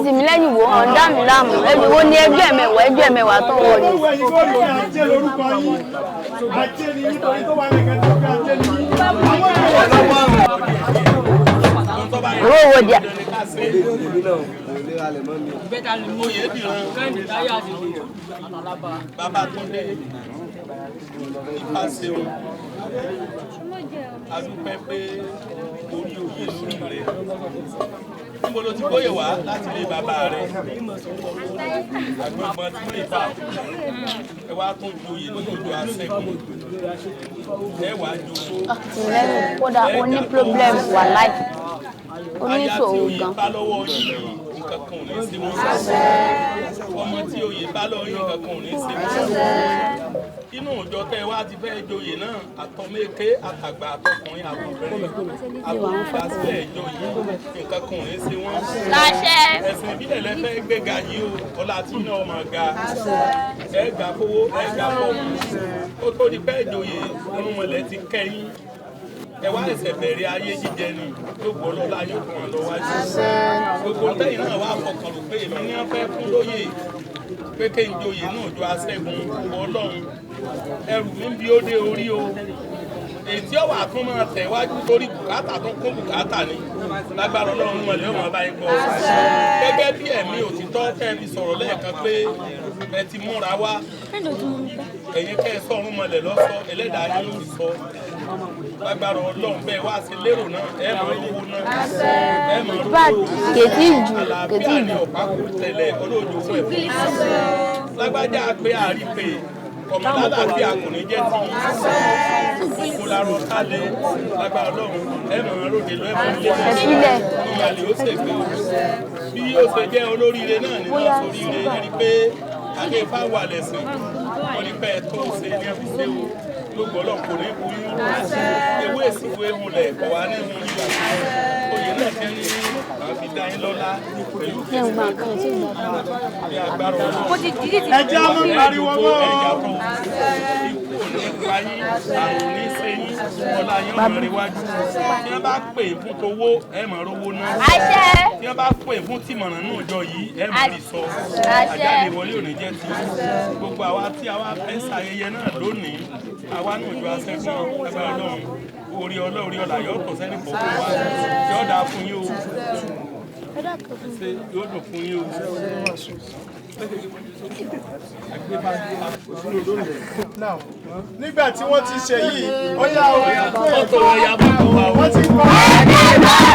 Tìmílẹ́yìn wo hàn dá mi láàmú ẹbí wo ní ẹgbẹ́ mẹ́wàá ẹgbẹ́ mẹ́wàá tó wọ̀ ni. Owó wo di a.
Babátúndé Ifáṣeun, a dúpẹ́ pé orí oyè lórí rẹ̀. Níbo ló ti gbóyè wá láti ilé bàbá rẹ̀? Àgbọ̀ngbọ̀n tí lè fà. Ẹ wá tún joyè lójú aṣẹ́gun. Ẹ wá jogbo.
Tìmílẹ́yìn kódà ó ní problem wà láì ó ní
Aya tí
ìṣòro
oyè
gan.
bá lọ́wọ́ yìí nǹkan kan ò ní ṣe wọ́n. Ọmọ tí oyè bá lọ́wọ́ yìí nǹkan kan ò ní ṣe wọ́n. Inú ìjọ tẹ́ ẹ wá ti fẹ́ joyè náà, àtọmẹ́kẹ́, àtàgbà, àtọkùnrin, àtobìnrin, àtolùdásílẹ̀ ìjọ yìí nǹkan kan ò ní ṣe wọ́n.
Láṣẹ.
Ẹ̀sìn ìbílẹ̀ lẹ fẹ́ gbéga yìí o, ọlá tí iná ọmọ ga. Ẹ gbà fowó, ẹ gbà fọmọ. Ó tó di pẹ́ joyè, irúnmọlẹ̀ ti kẹ́yìn. Ẹ wá ẹsẹ̀ bẹ̀rẹ̀ ayé jíjẹ ni, gbogbo ọlọ́lá yóò kàn án lọ wájú. Gbogbo tẹ́yìn náà wá fọkàn rò pé èmi ní wọ́n fẹ́ fún lóyè pé kí n joyè náà jọ aṣẹ́gun ọlọ́run. Ẹrù mi ń bi ó dé orí o. Ètí ọ̀wà tún máa tẹ̀ wájú torí bùkátà tó kún bùkátà ni. Lágbára ọlọ́run mọ̀lẹ́ ọmọ bá yín gbọ́. Gẹ́gẹ́ bí ẹ̀mí òtítọ́
tẹ́ ẹ fi sọ̀rọ̀ lẹ́ẹ̀kan pé ẹ ti múra wá, ẹ̀yin kẹ́ ẹ sọ̀rùn mọlẹ̀ lọ́sọ, ẹlẹ́dàá yín ló ti sọ. Lágbára Ọlọ́run bẹ́ẹ̀ wá sí lérò náà, ẹ mọ̀ owó náà, ẹ mọ̀ owó.
Kètí jù, kètí
Àlàáfíà ni
jù.
ọ̀pá kò tẹ̀lẹ̀ olóòjò fún ẹ̀fọ́. Lágbájá pé àrípè ọmọ lálàáfíà kò ní jẹ́ ti yín. Kó larọ kálẹ̀ lágbára Ọlọ́run, ẹ mọ̀ ọ́n lóde lọ, ẹ mọ̀ ọ́n lé lọ.
Ẹ̀fílẹ̀.
Ọmọ àlè ó ṣègbè o. Bí ó ṣe jẹ́ olóríire náà ni wọ́n soríire, ẹ rí pé adé ifá wà lẹ̀sìn, wọ́n ní pé ẹ tó ṣe ní ẹ fi ṣe o. Lógo Ọlọ́run kò ní bu yín. Ewé ìsìnkú ehun lẹ̀ kọ̀ wá ní ihun yín o. Oyè náà ti ní àwọn fi dá yín lọ́lá pẹ̀lú
Ní ọgbà kan tí ìgbà kan.
ní agbára Ọlọ́run.
Mo ti dìídì ti
Ẹ jẹ́ á máa pariwo mọ́. Ẹ̀yà kan ikú ò ní pa yín, àrùn ò ní ṣe yín, ọlá yín ò mọ̀ ríwájú. Tí wọ́n bá pè fún towó, ẹ mọ̀ rówó náà.
Àṣẹ.
Tí wọ́n bá pè fún tìmọ̀ràn náà jọ yìí, ẹ mọ̀ rí sọ.
Àṣẹ.
Àjáde wọlé ò ní jẹ́ ti. Gbogbo àwa tí àwa fẹ́ ṣayẹyẹ náà lónìí, àwa náà jọ aṣẹ́gun agbára Ọlọ́run. Orí ọlọ́ orí ọlà yóò tọ́ sẹ́ni kọ̀ọ̀kan wa. Yóò dáa fún yín o. Ṣé yóò dùn fún yín o.
Now, nígbà tí wọ́n ti ṣe yìí, ó yá o,
Fọ́tò wọn ya fọ́tò wa o.
Wọ́n ti kọ́.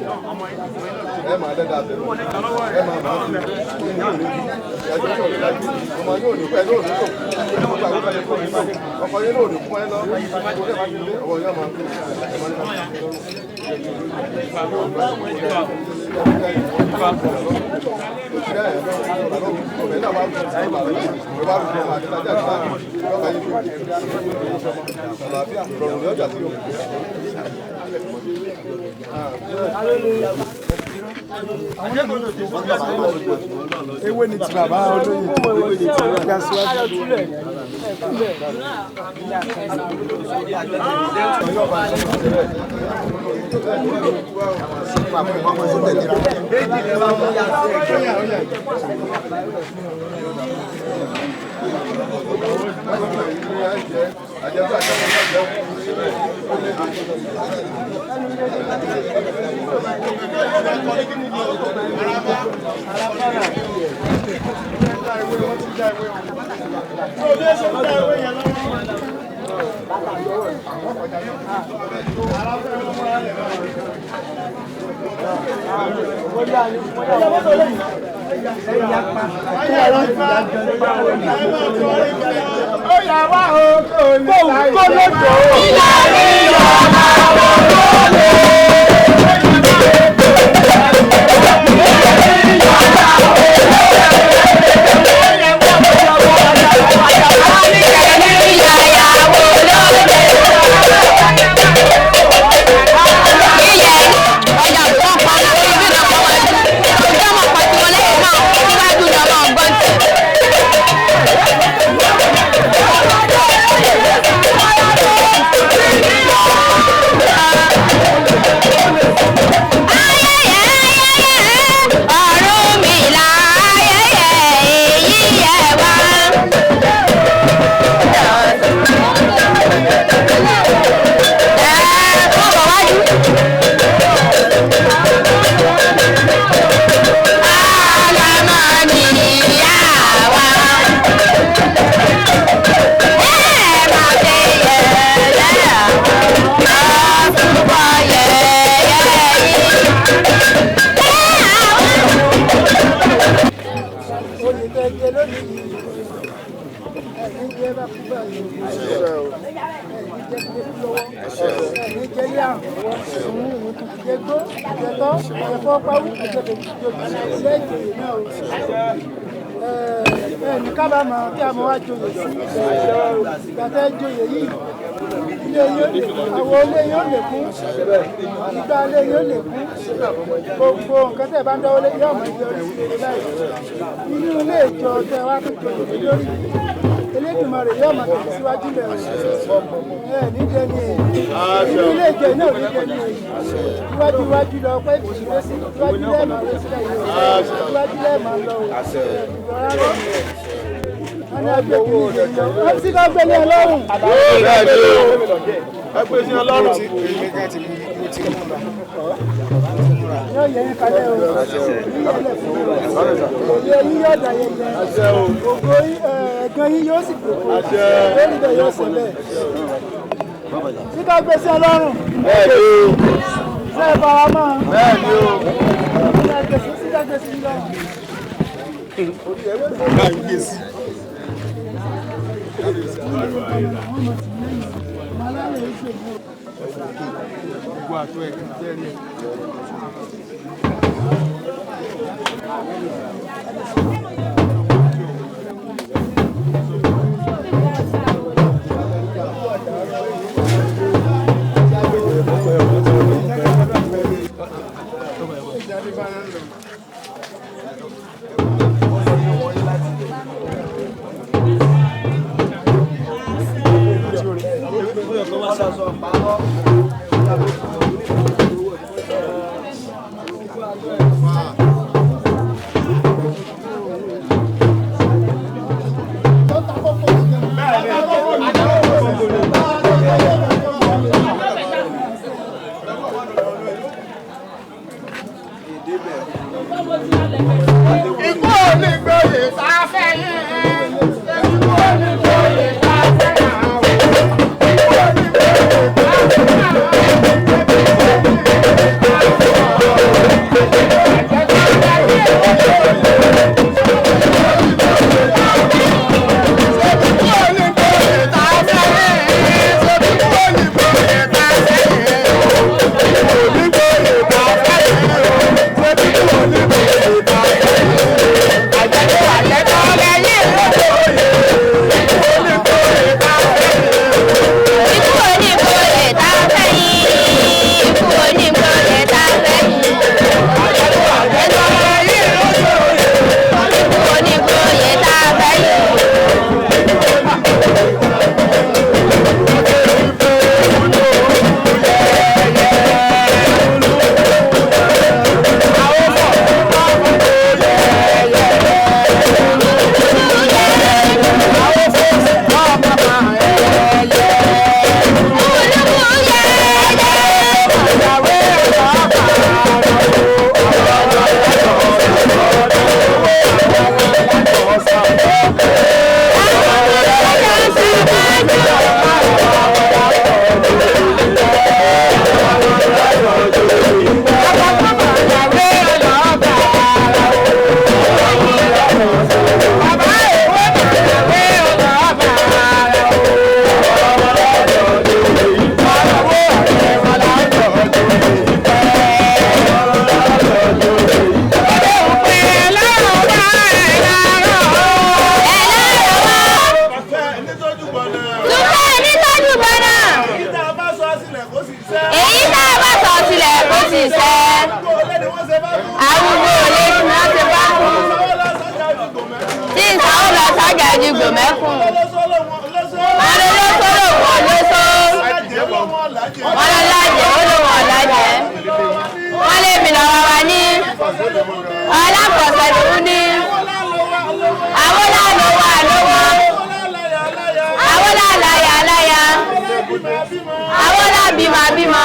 Ẹ máa dẹ́dà tẹ̀lé, ẹ máa máa fi inú yóò ní ẹjọ́ tó ní dájú, ọmọ yóò ní pẹ́ lóòní tó kú, ọkọ yóò ní kú ọkọ yóò ní kú ẹ lọ, ọkọ yóò máa fi lé ọwọ́ yóò máa fi ẹ máa ní àlàáfíà rọrùn ní ọjà tí yóò.
Ewé ni ti bàbá olóyè ọjà síwájú. Ó yà wá o, kò ní sáyé. Kó lódò. Ìyá mi yọ̀ àwọn olóòlè. Oyè tẹ jẹ lónìí yìí, ẹ̀yin jẹ́ bá kú báyìí, ẹ̀yin jẹ́ kú lọ́wọ́, ẹ̀yin jẹ́ lé àrùn lọ́wọ́, àjẹgbó
Àjẹtọ́ àjẹfọ́ pawú àjẹfẹ́ lẹ́jọ̀yè náà o. Ẹ ní kábàámọ̀ kí a mọ̀ wá joyè sí. Ìgbà tẹ́ joyè yìí, ilé yóò àwọn ilé yóò lè kún, ìgbà ilé yóò lè kún. Gbogbo nǹkan tẹ́ bá ń dáwọ́lé yóò mọ̀ ẹgbẹ́ orí sí báyìí. Inú ilé ìjọ tẹ́ wá tó joyè sí lórí Elédùmarè yóò máa tẹ̀lé síwájú bẹ̀rẹ̀. Ẹ ní dẹni èyí. Inú ilé ìjọ náà ní dẹni èyí. Iwájú iwájú lọ pé ìbùsùn sí iwájú lẹ́ẹ̀mọ́ lọ sílẹ̀ yìí. Iwájú lẹ́ẹ̀mọ́ lọ o. Wọ́n ní agbé kìíní ìjọ. Wọ́n ti kọ́ gbélé Ọlọ́run.
Ẹ pé sí Ọlọ́run.
Yóò yẹ yín kalẹ̀ o. Yíyẹlẹ̀ fún mi. Òye yín yóò dà yẹyẹ. Ògo ẹ̀gàn yín yóò sì gbòkó. Lórí bẹ́ẹ̀ yóò ṣe bẹ́ẹ̀. Síkà gbé sí Ọlọ́run. Ṣé ẹ fara mọ́?
Bẹ́ẹ̀ni o.
Síkà gbé sí Ọlọ́run.
Gbogbo àtọ ẹ̀ jẹ́rìí ẹ̀.
Ikú ò ní gbòye tá a fẹ́ yín. Ikú ò ní gbòye tá a fẹ́ yín. Ikú ò ní gbòye tá a fẹ́ yín.
Ikú onígbòye tá a fẹ́ yín. Ikú onígbòye tá a fẹ́ yín. Ikú onígbòye tá a fẹ́ yín. Dúpẹ́ ní tọ́jú bọ́nà.
Èyí tá a bá sọ sílẹ̀ kó sì ṣẹ́.
Èyí tá a bá sọ sílẹ̀ kó sì ṣẹ́. Arúgbó olè tí wọ́n ṣe bá kú. Tí ìsanwó lọ sọ́jà ju gbòmẹ́kùn. Wọ́n ló ló sọ́dọ̀ wọ́n ló sọ. Wọ́n ló lájẹ̀ ó ló wọ̀n lájẹ̀. Wọ́n lé mi lọ́wọ́ wa ní. Ọlápọ̀sẹ̀ lòún ní. Àwọn làlọ́ wà lówó. Àwọn làlàyà láyà. Àwọn làbímọ bímọ.